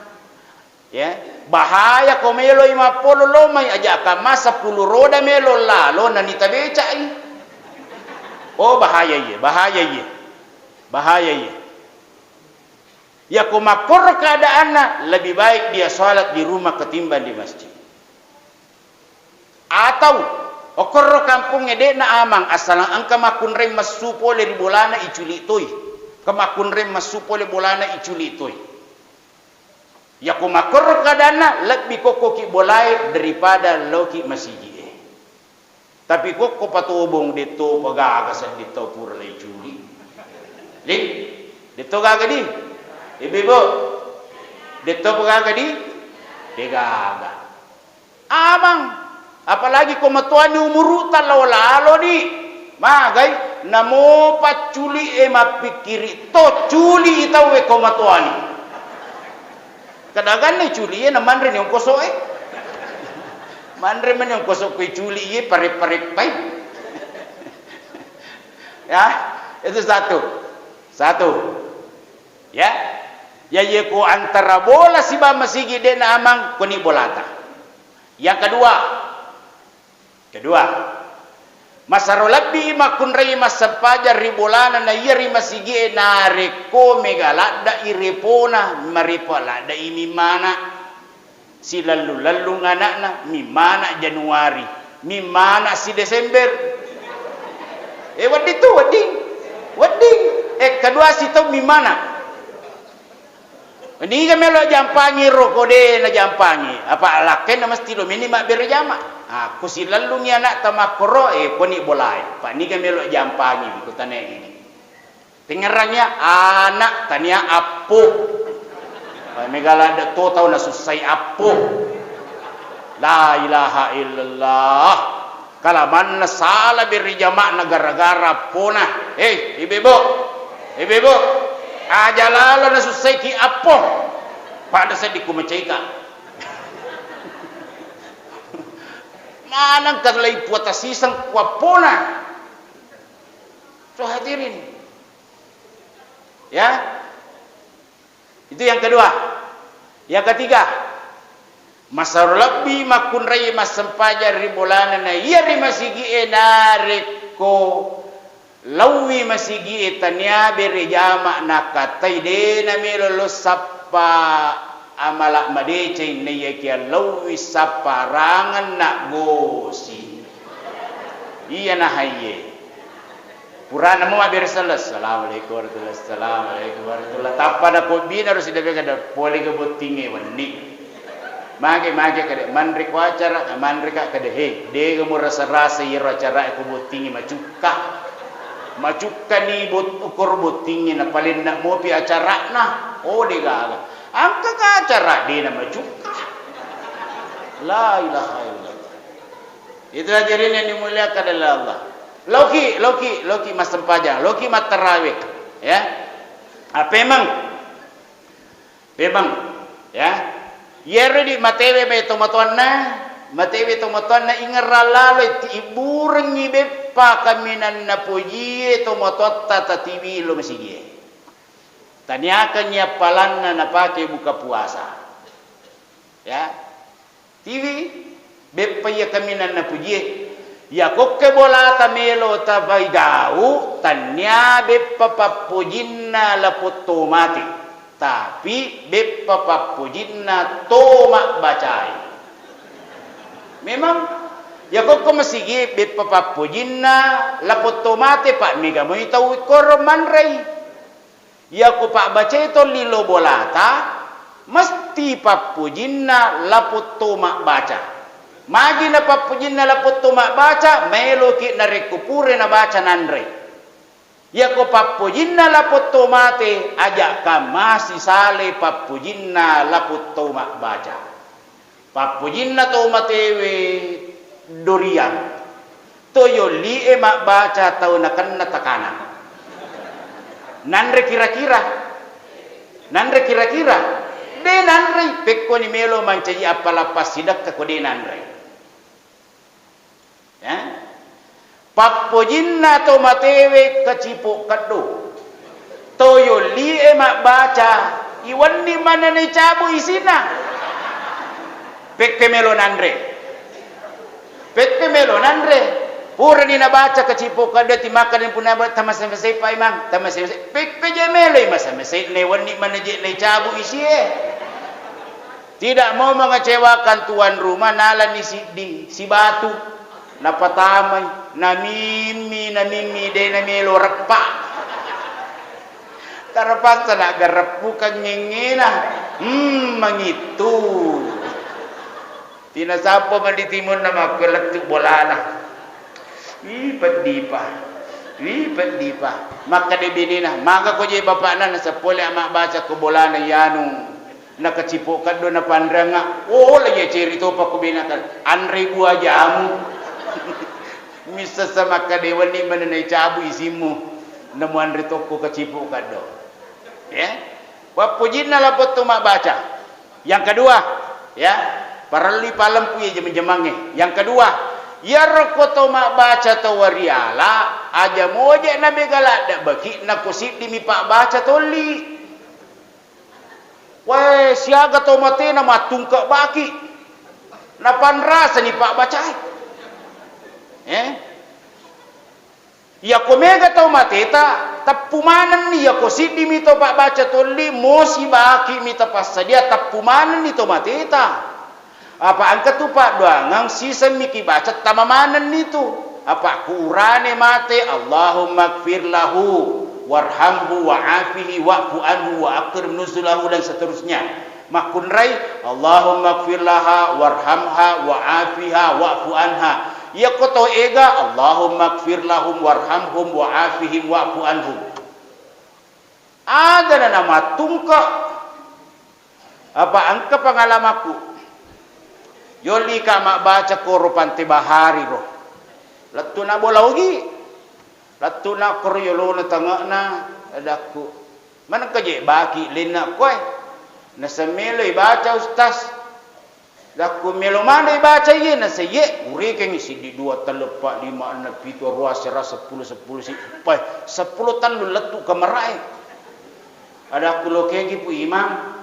Ya, bahaya ko meloi mappolo lomai, aja kamma seppulo roda melo lalo nanita becai. Oh, bahaya iye, bahaya iye, bahaya iye. Yako makkoro keadaanna, lebih baik dia sholat di rumah ketimbang di masjid. Atau okkorro kampongnge de'na amang, assalang engka makkunrai messu pole ri bolana iculi toi. Engka makkunrai messu pole bolana iculi toi. Yako makkorro keadaanna, lebbi kokkoki bolae daripada laoki masigi'e. Tapi kokko patobong, detto pagaga sedding tau pura lai culi. Li, detto gaga di? Ibu-ibu, detto pagaga di? Degaga. Amang, apalagi ko matoani umuru'ta lao lalo di. Magai, namo pacculi e mappikkiri to culi tauwe ko matoani. Kadaganna culi e namanre ni ongkoso e. Manre mani ongkoso kue culi e pare-pareppai. Ya, itu satu. Satu. Ya. Ya, ye ko antara bola siba masigi de'na amang, koni bolata. Yang kedua, kedua, masaro lebbi makkunrai massempajang ri bolana na iya ri masigi'e narekko mega ladda i repona, marepo ladda i mimmana. Silellung-lellung ana'na, mimmana Januari, mimmana si Desember. Eh, wedding tu, wedding. Wedding. Eh, kedua sitau mimmana. Niga melo jampangi ro ko de na jampangi. Apa lakkenna mesti lo mini mabbere jama. Ah, ko silellungi ana'ta makkoro, eh, koni bolae. Pa niga melo jampangi, ko tane ini. Tengngerangngi ya, ana' tania appo. Eh, mega ladde to tau nasussai appo. La ilaha illallah. Kalamanna sala bere jama'na gara-gara appona. Eh, ibu-ibu. Ibu-ibu. Aja lalo nasussaiki appo. Pada seddi ku macaika. Maneng kalai puata siseng ku appona. So hadirin. Ya. Itu yang kedua. Yang ketiga, masaro lebbi makkunrai massempajang ri bolana na iya ri masigi'e narekko lauwi masigi'e tania bere jama nakatai de namelo lo sappa amala madeceng naiyakia lauwi sapparangenna gosi. Iya nahaiye. Purana mo mabbere selleng, "Assalamualaikum warahmatullahi, assalamualaikum warahmatullahi." Tappa nakobbina ro sidepekada pole ke bottingnge wenni. Mage, mage kade, manre ko acara, manre ka kade, he, dega mo rasa-rasa iyaro acara ko bottingnge macukka. Macukka ni bot-, ukor bottingnge na palenna mopi acarana. Oh, degaga. Angka ka acara dena macukka. La ilaha illallah. Itu hadirin yang dimuliakan oleh Allah. Loki, loki, loki massempajang, loki mattarawe, ya. Apemang, pemang, ya. Yero di matewe mai tomatoanna, matewe tomatoanna ingerra lalo ti iburengi beppa kaminanna pojie tomatoatta tatiwi lo masigie. Taniakangngi appalanna napake buka puasa. Ya. Tiwi, beppa iya kaminanna pujie. Iya kokke bolata melo tapaigau, tannia beppa pappojinna lapong tomate, tapi beppa pappojinna to mabbacae. Memang, iya kokko masigi beppa pappojinna lapong tomate, pa mega moi tau ikkoro manrei. Iyako pabbacae tolli lo bolata, mesti pappojinna lapong to mabbaca. Magi na pappojinna lapong to mabbaca, maeloki narekko pura nabaca nanre. Iyako pappojinna lapong to mate, ajakka masisale pappojinna lapong to mabbaca. Pappojinna to matewe doriang. To yollie mabbaca tau nakenna takana. Nanre kira-kira. Nanre kira-kira. De nanrei, pekkoni melo mancaji appala passidekka ko de nanrei. Ya. Pappojinna to matewe kacipo keddo. To yollie mabbaca, iwenni manenni cabu isinna. Pekke melo nanre. Pekke melo nanre. Purani nabaca kacipo kaddo ti makkeda punna ba-, tamase-mase pa imang, tamase-mase. Pe-, peje meloi masa-mase ne wenni maneje ne cabu isie. Tidak mau mengecewakan tuan rumah, nalani siddi, sibatu. Napatamai, namimmi, namimmi, de namelo reppa. Tarapaksa naggareppukang ngengngena. Hmm, mangittu. Tinasappa mani timunna makkulettu bolana. Wi peddipa. Wi peddipa. Makkeda benena, "Magako je bapakna nasapole mabbaca ko bolana yanu." Nakacipo kaddo napanreanga. Oh, lagi cerita pa ko benaka. Anre buah jamu. Missessa makkeda wenni manenai cabu isimmu. Namuanre tokko kacipo kaddo. Ya. Wappojinna lapetto mabbaca. Yang kedua, ya, parellui palempu ya jemang-jemangnge. Yang kedua, iyaro ko to mabbaca to wariala, aja moje na mega ladde baki, nako siddi mi pabbaca tolli. Wae, siaga to matena mattungke baki. Napanrasani pabbacae. Eh? Iyako mega tau mateta, teppu manenni, iyako siddimi tau pabbaca tolli, mosi bakimi tapassadia, teppu manenni tau mateta. Apa engka tu paddoangeng, sisemmi kibaca, tama manenni tu. Apa ku urane mate, "Allahumma gfir lahu, warhamhu, wa'afihi, wa'fu anhu, wa akrim nuzulahu," dan seterusnya. Makkunrai, "Allahumma gfir laha warhamha wa'afiha wa'fu anha." Iyako to ega, "Allahumma gfir lahum warhamhum wa'afihim wa'fu anhum." Aga na namattungke. Apa engka pengalamakku. Yolli ka mabbaca koro Pante Bahari ro. Lettu na bola ogi. Lettu'na koro yolona tange'na, adakku, "Manengka je baki lenna koe?" Naseng, "Meloi baca, Ustaz." Dakku, "Melo maneng baca iye?" Naseng, "Iye." Urekengngi siddi, dua, tellu, eppa, lima, enneng, pitu, aruwa, asera, seppulo, seppulo, si, pae, seppulo tellu lettu kamarae. Adakku, "Lokegi pu imang."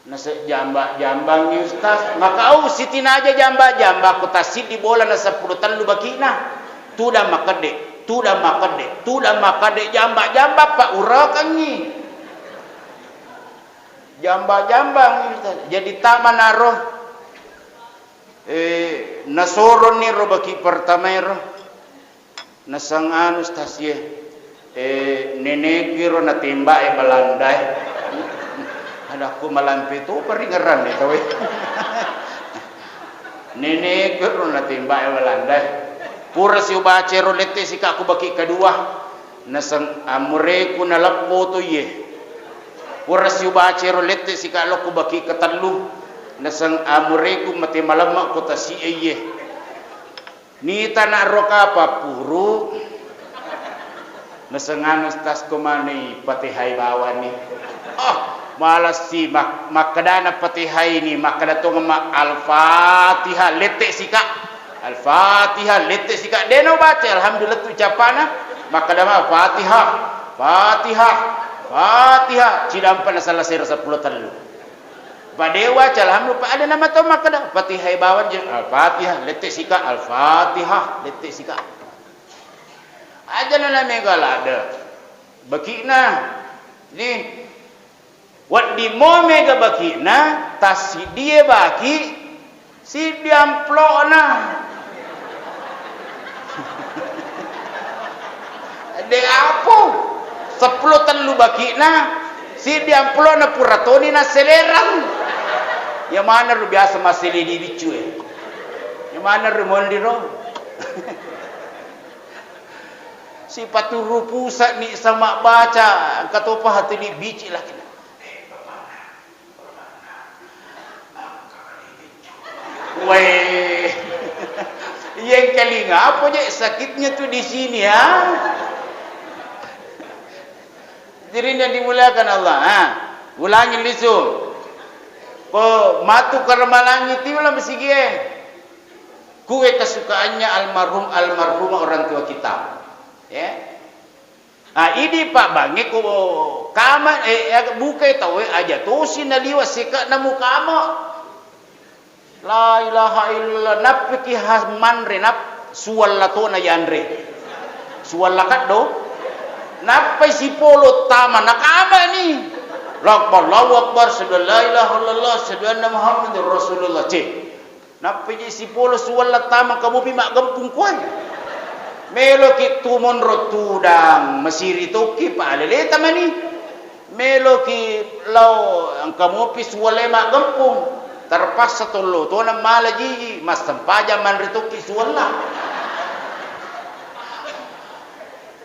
Nase-, jamba-jambangngi, Ustaz. Maka au sitinaja jamba-jamba, ko tassiddi bolana seppulo tellu baki'na. Tudang makedde, tudang makedde, tudang makedde, jamba-jamba pa urekengngi. Jamba-jambangngi, Ustaz. Jadi tamanaro, eh, nasoronni ro baki pertamaero. Naseng anu, Ustaz, ye, eh, neneku ero natembae Belandae. Adakku, malampe to paringerranne tauwe. Neneku ero natembae Belandae. Pura siubaca ero lette sika ku baki kedua. Naseng amureku naleppo to iye. Pura siubaca ero lette sika lo ku baki ketellu. Naseng amureku mate malemma ko tasi'e iye. Nitana ro kapa puru, naseng anu, Ustaz, ko mani Fatihai bawani. Oh, malassi mak-, makkedana Fatihai ni, makkeda tongeng ma, "Al-Fatihah, lette sika. Al-Fatihah, lette sika." Deno baca, alhamdulillah tu capana. Makkeda ma, "Fatihah, Fatihah, Fatihah." Cidampa na selesai ro seppulo tellu. Padewa, alhamdulillah, pa ada nama tau makkeda, Fatihai bawang je, Al-Fatihah, lette sika, Al-Fatihah, lette sika. Aja na mega ladde. Baki'na. Ni, wedding mo mega baki'na, tassiddie baki, siddi amplokna. De apo, seppulo tellu baki'na, siddi amplokna pura toni nasselerang. Iya maneng ro biasa massele di biccu e. Iya maneng ro mondi ro. Sipaturu pusa'ni sama baca, engka topa hatuni bici lakina. Weh, yengkalinga apa je sakitnya tuh di sini ya. Jadi yang dimuliakan Allah, ha, ulangi lisu. Ko matu karamalangi tiula masigie. Kue kesukaannya almarhum, almarhumah orang tua kita. Ya. Ah, idi pabbangnge ko kama, eh, eh, bukai tauwe aja tosi naliwa sika namu kama. La ilaha illallah, nappiki ha manre, nap-, Suwalla tona yanre. Suwalla kaddo. Nappai sipolo tama, nakamani. Allahu Akbar, Allahu Akbar, asyhadu an la ilaha illallah, asyhadu anna Muhammadur Rasulullah. Ceh. Nappai je sipolo suwalla tama, kamopi maggempung kuai. Meloki tu monro tudang, masiri tokki, pa alele tamani. Meloki lao engka mopi suwallai maggempung, terpaksa tollo tona mala jiji, massempajang manre tokki suwalla.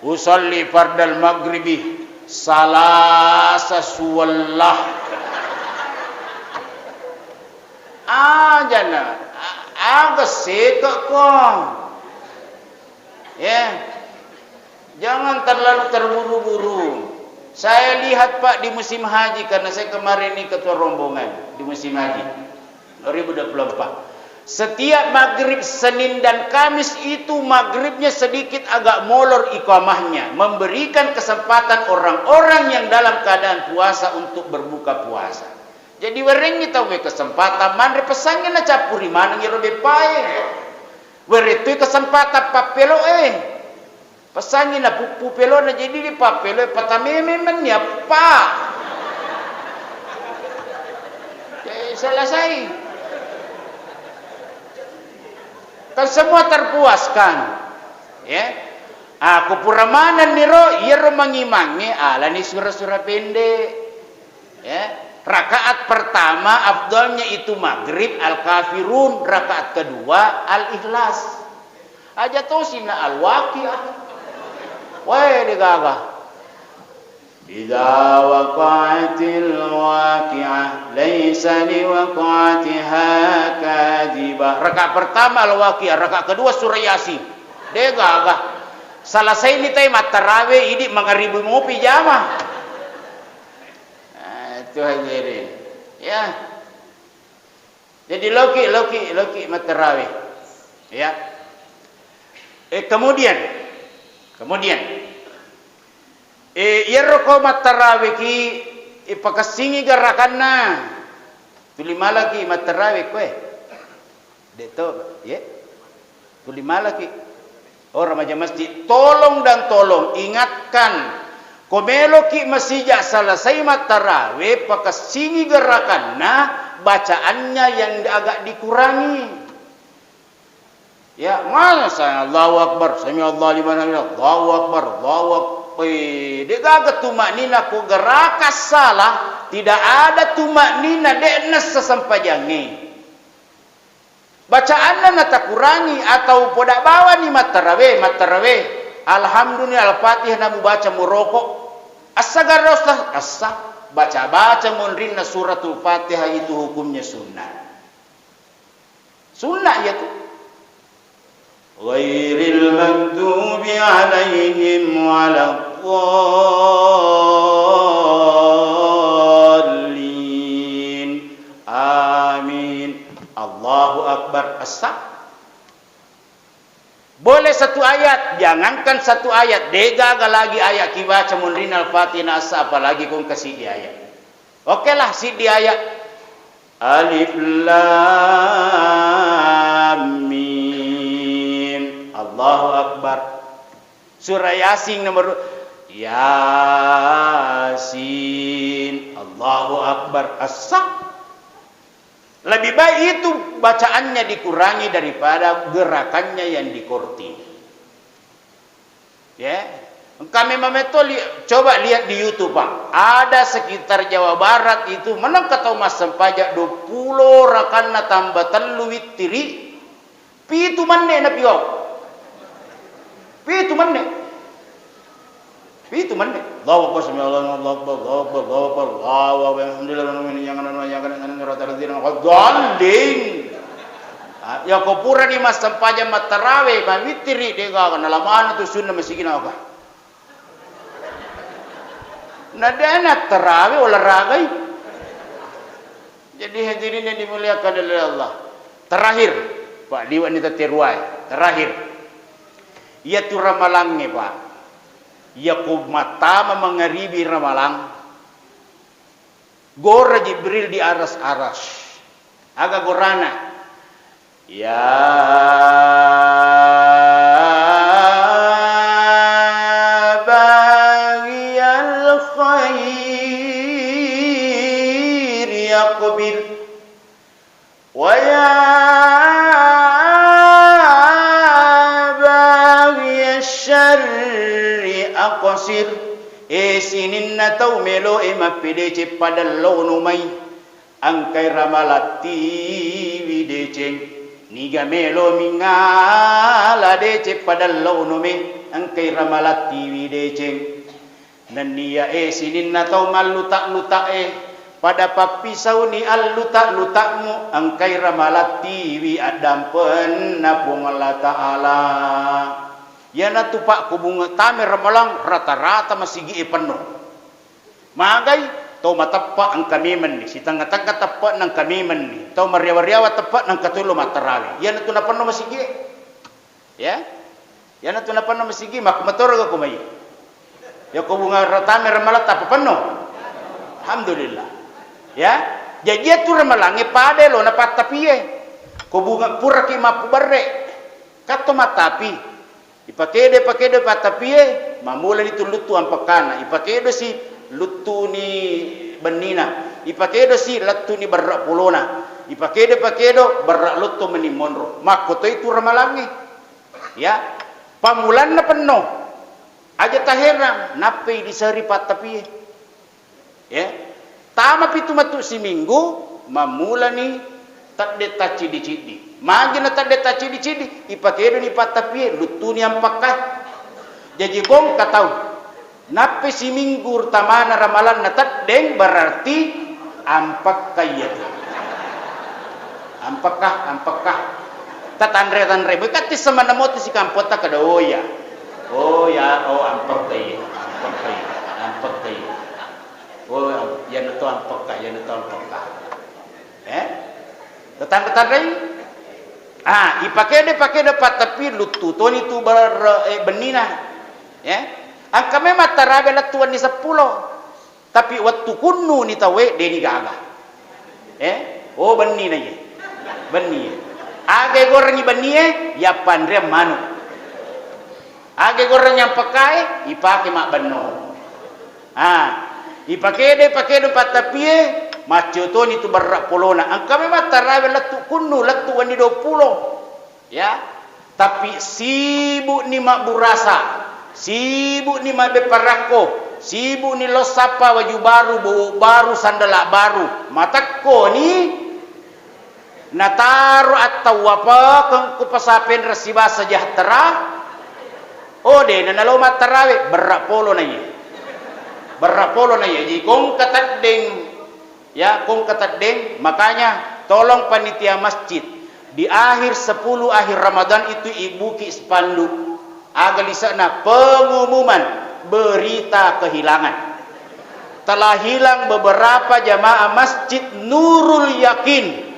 Usalli fardal maghribi salasa suwalla. Ajana, a-, aga seka ko. Ya. Jangan terlalu terburu-buru. Saya lihat, Pak, di musim haji, karena saya kemarin ini ketua rombongan di musim haji dua ribu dua puluh empat. Setiap maghrib Senin dan Kamis itu maghribnya sedikit agak molor iqamahnya, memberikan kesempatan orang-orang yang dalam keadaan puasa untuk berbuka puasa. Jadi werengngi tauwe kesempatan manre, pesangngi nacappuri maneng iyaro beppae. Werettui kesempatan pappeloe. Pesangngi napuppu pelona, jadi di pappeloe patameme menni appa. Eh, selesai. Kan semua terpuaskan. Ya. Aku pura manenni ro, iyaro mangimangnge alani sura-sura pendek. Ya. Rakaat pertama afdalnya itu maghrib Al-Kafirun, rakaat kedua Al-Ikhlas. Aja tosi na Al-Waqiah. Wae de gaga. Idza waqa'atil waqi'ah, laisa liwaqa'atiha kadzibah. Rakaat pertama Al-Waqiah, rakaat kedua surah Yasin. De gaga. Selesai ni tai mattarawe, idi mangaribu mopi jama. Ah, itu hadirin. Ya. Jadi loki, loki, loki mattarawe. Ya. Eh, kemudian, kemudian, eh, iyaro ko mattarawe ki, eh, pakessingi gerakanna. Tuli malaki mattarawe koe. Deto, ye. Tuli malaki. Oh, remaja masjid, tolong dan tolong ingatkan, ko meloki masija selesai mattarawe, pakessingi gerakanna, bacaannya yang agak dikurangi. Ya, masa Allahu Akbar, sami Allah liman hamidah, Allahu Akbar, Allahu Akbar. Eh, de gaga tumaknina ko gerakan salah, tidak ada tumaknina, de nessa sempajangnge. Bacaanna natakurangi atau poda bawani mattarawe, mattarawe. Alhamdulillah, Al-Fatihah namubaca muroko. Assa garra Ustaz? Assa. Baca-baca monrinna suratul Fatihah itu hukumnya sunnah. Sunnah ya tu. Ghairil maghdubi alaihim waladdallin. Amin. Allahu Akbar. Assa. Boleh satu ayat, jangankan satu ayat, degaga lagi ayat kibaca munrina Al-Fatihah na assa, apalagi kong kasih di ayat. Oke lah, siddi ayat. Alif Lam Mim. Allahu Akbar. Surah Yasin nomor, Yasin. Allahu Akbar. Assa. Lebih baik itu bacaannya dikurangi daripada gerakannya yang dikorting. Ya. Engka memang metto li-, coba lihat di YouTube, Pak. Ada sekitar Jawa Barat itu, menengka tau massempajang dua puluh rakanna tambah tellu wittiri, pitu menne napiwau. Pitu menne. Pitu menne. Allahu Akbar, sami Allahu liman, Allahu Akbar, Allahu Akbar, Allahu Akbar, Allahu Akbar, alhamdulillah, rabbil alamin, iyyaka na'budu wa iyyaka nasta'in, ihdinas siratal mustaqim. Ah, ya ko purani massempajang mattarawe, mawittiri, degaga nalamana tu sunna masigina aga. Na dena tarawe olahragai. Jadi hadirin yang dimuliakan oleh Allah. Terakhir, Pak, liwani tette ruae. Terakhir. Iya tu ramalangnge, Pak. Iya ko mattama mangaribi ramalang. Gora Jibril di aras-aras. Aga gorana? Ya Basir, e sininna tau meloe mappedeceng pada lono mai, engkai ramalattiwi deceng. Niga melo mingala deceng pada lono me, engkai ramalattiwi deceng. Nenniya e sininna tau malluta-lutae, pada pappisauni alluta-lutamu, engkai ramalattiwi addampenna Puang Allah Ta'ala. Iyanatu, Pak, ko bunga tame Ramalang, rata-rata masigi'e penno. Magai, tau mateppa engka memenni, sitengnga-tengnga teppe'na engka memenni, tau mariawa-riawa teppe'na engka toi lo mattarawe. Iyanatu napenno masigi'e. Ya. Iyanatu napenno masigi, makkumatoroga ko mai. Ya ko bunga ra-, tame Ramalang tappa penno. Alhamdulillah. Ya. Jaji iyatu Ramalangnge pada lona pattapie. Ko bunga puraki mappuberre. Katto mattapi. Ipakedo, ipakedo pattapie, mamulani tu luttu ampekkana. Ipakedo si luttuni bennina. Ipakedo si lettuni berre polona. Ipakedo, ipakedo berre lotto meni monro. Makko toi tu Ramalangnge. Ya, pammulanna penno. Aja taherang, nappai diseri pattapie. Ya. Tama pitu matu siminggu, mammulani tedde tacciddi-ciddi. Magi na tedde tacciddi-ciddi, ipakedoni pattapie, luttuni ampakka. Jaji kongka tau. Nappai siminggu tamana ramalanna teddeng, berarti ampakka iyatu. Ampakka, ampakka. Tatanre-tanre. Mui katti semanna moto sikampotta kada, oh iya. Oh iya, oh ampakka iya, ampakka iya, ampakka iya. Oh, iyana to ampakka, iyana to ampakka. Eh? Tatanre-tanrei? Ah, ipakede-pakede pattapi luttu toni tu ber-, eh, bennina. Eh? Engka memang taraga lettu wenni seppulo. Tapi wettu kunnu ni tauwe, deni gaga. Eh? Oh, benni na iye. Benni iye. Aga gorengi benni e, yappanreang manu. Aga gorengi ampekkae, ipake mabbenno. Ah, ipakede, pakede pattapie, maccio toni tu berra polona. Engka memang tarawe lettu kunnu, lettu wenni duappulo. Ya, tapi sibuk ni mabburasa, sibuk ni mabbeparakko, sibuk ni lo sappa waju baru, bowo baru, sandala baru, matekko ni nataro attawapakeng ku pasapenreng sibawa sejahtera. Oh, de na nalo mattarawe, berra polo na iye. Berra polo na iye. Jadi kongka teddeng Ya, kongka teddeng, makanya tolong panitia masjid, di akhir sepuluh akhir Ramadan itu ibuki spanduk. Aga lise'na? Pengumuman berita kehilangan. Telah hilang beberapa jamaah Masjid Nurul Yakin.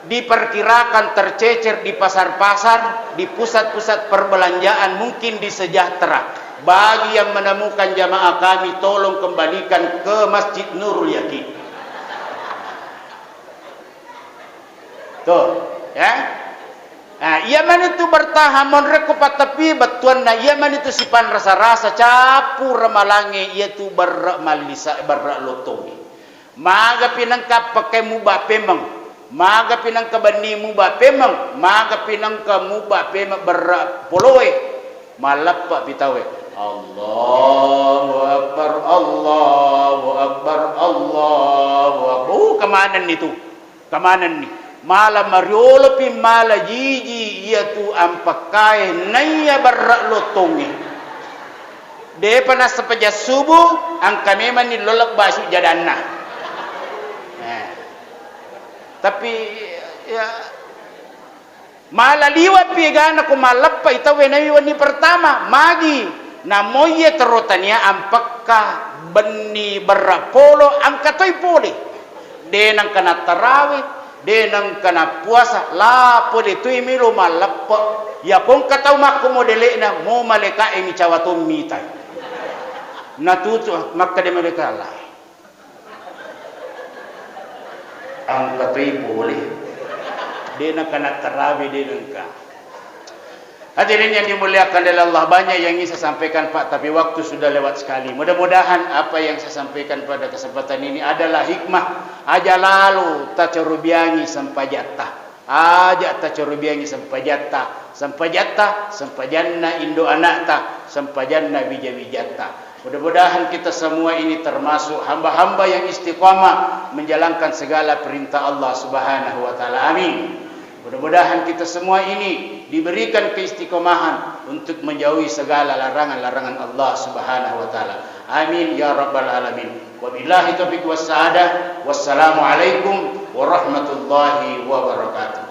Diperkirakan tercecer di pasar-pasar, di pusat-pusat perbelanjaan, mungkin di Sejahtera. Bagi yang menemukan jamaah kami, tolong kembalikan ke Masjid Nurul Yakin. Tuh, ya. Nah, iya manitu bertahan monrekko pattepi bettuanna, iya manitu sipanrasa-rasa, cappu ramalangnge, iya tu berre mallisa, berre lottongnge. Magapi nengka pekkai muba pemeng, magapi nengka benni muba pemeng, magapi nengka muba pemeng berra poloe, malleppa pi tauwe. Allahu Akbar, Allahu Akbar, Allahu Akbar. Uh, kemanenni tu, kemanenni. Mala mariolopi mala jiji iya tu ampekkae naiya berra lottongnge. Depa nassempajang subuh, engka memanni lo lebba su jadanna. Eh. Tapi, ya, mala liwa pi egana ko malleppai tauwe nawi wenni pertama, magi, namo iye tero tania ampekka benni berra polo, engka toi pole. De nengka nattarawe, de nengka nappuasa, la pole toi melo malleppe. Iya kongka tau makko modele'na, mo malekae micawa to mitai. Natutu, makkeda maleka Allah. Engka toi pole. De nengka nattarawe, de nengka. Hadirin yang dimuliakan oleh Allah, banyak yang ingin saya sampaikan, Pak, tapi waktu sudah lewat sekali. Mudah-mudahan apa yang saya sampaikan pada kesempatan ini adalah hikmah. Aja lalo tacarubiangi sempajatta. Aja' tacarobiangngi sempajatta, sempajatta, sempajanna indo ana'ta, sempajanna wija-wijatta. Mudah-mudahan kita semua ini termasuk hamba-hamba yang istiqamah menjalankan segala perintah Allah Subhanahu wa Ta'ala. Amin. Mudah-mudahan kita semua ini diberikan keistiqomahan untuk menjauhi segala larangan-larangan Allah Subhanahu wa Ta'ala. Amin ya Rabbal Alamin. Wabillahi taufiq wassa'adah. Wassalamualaikum warahmatullahi wabarakatuh.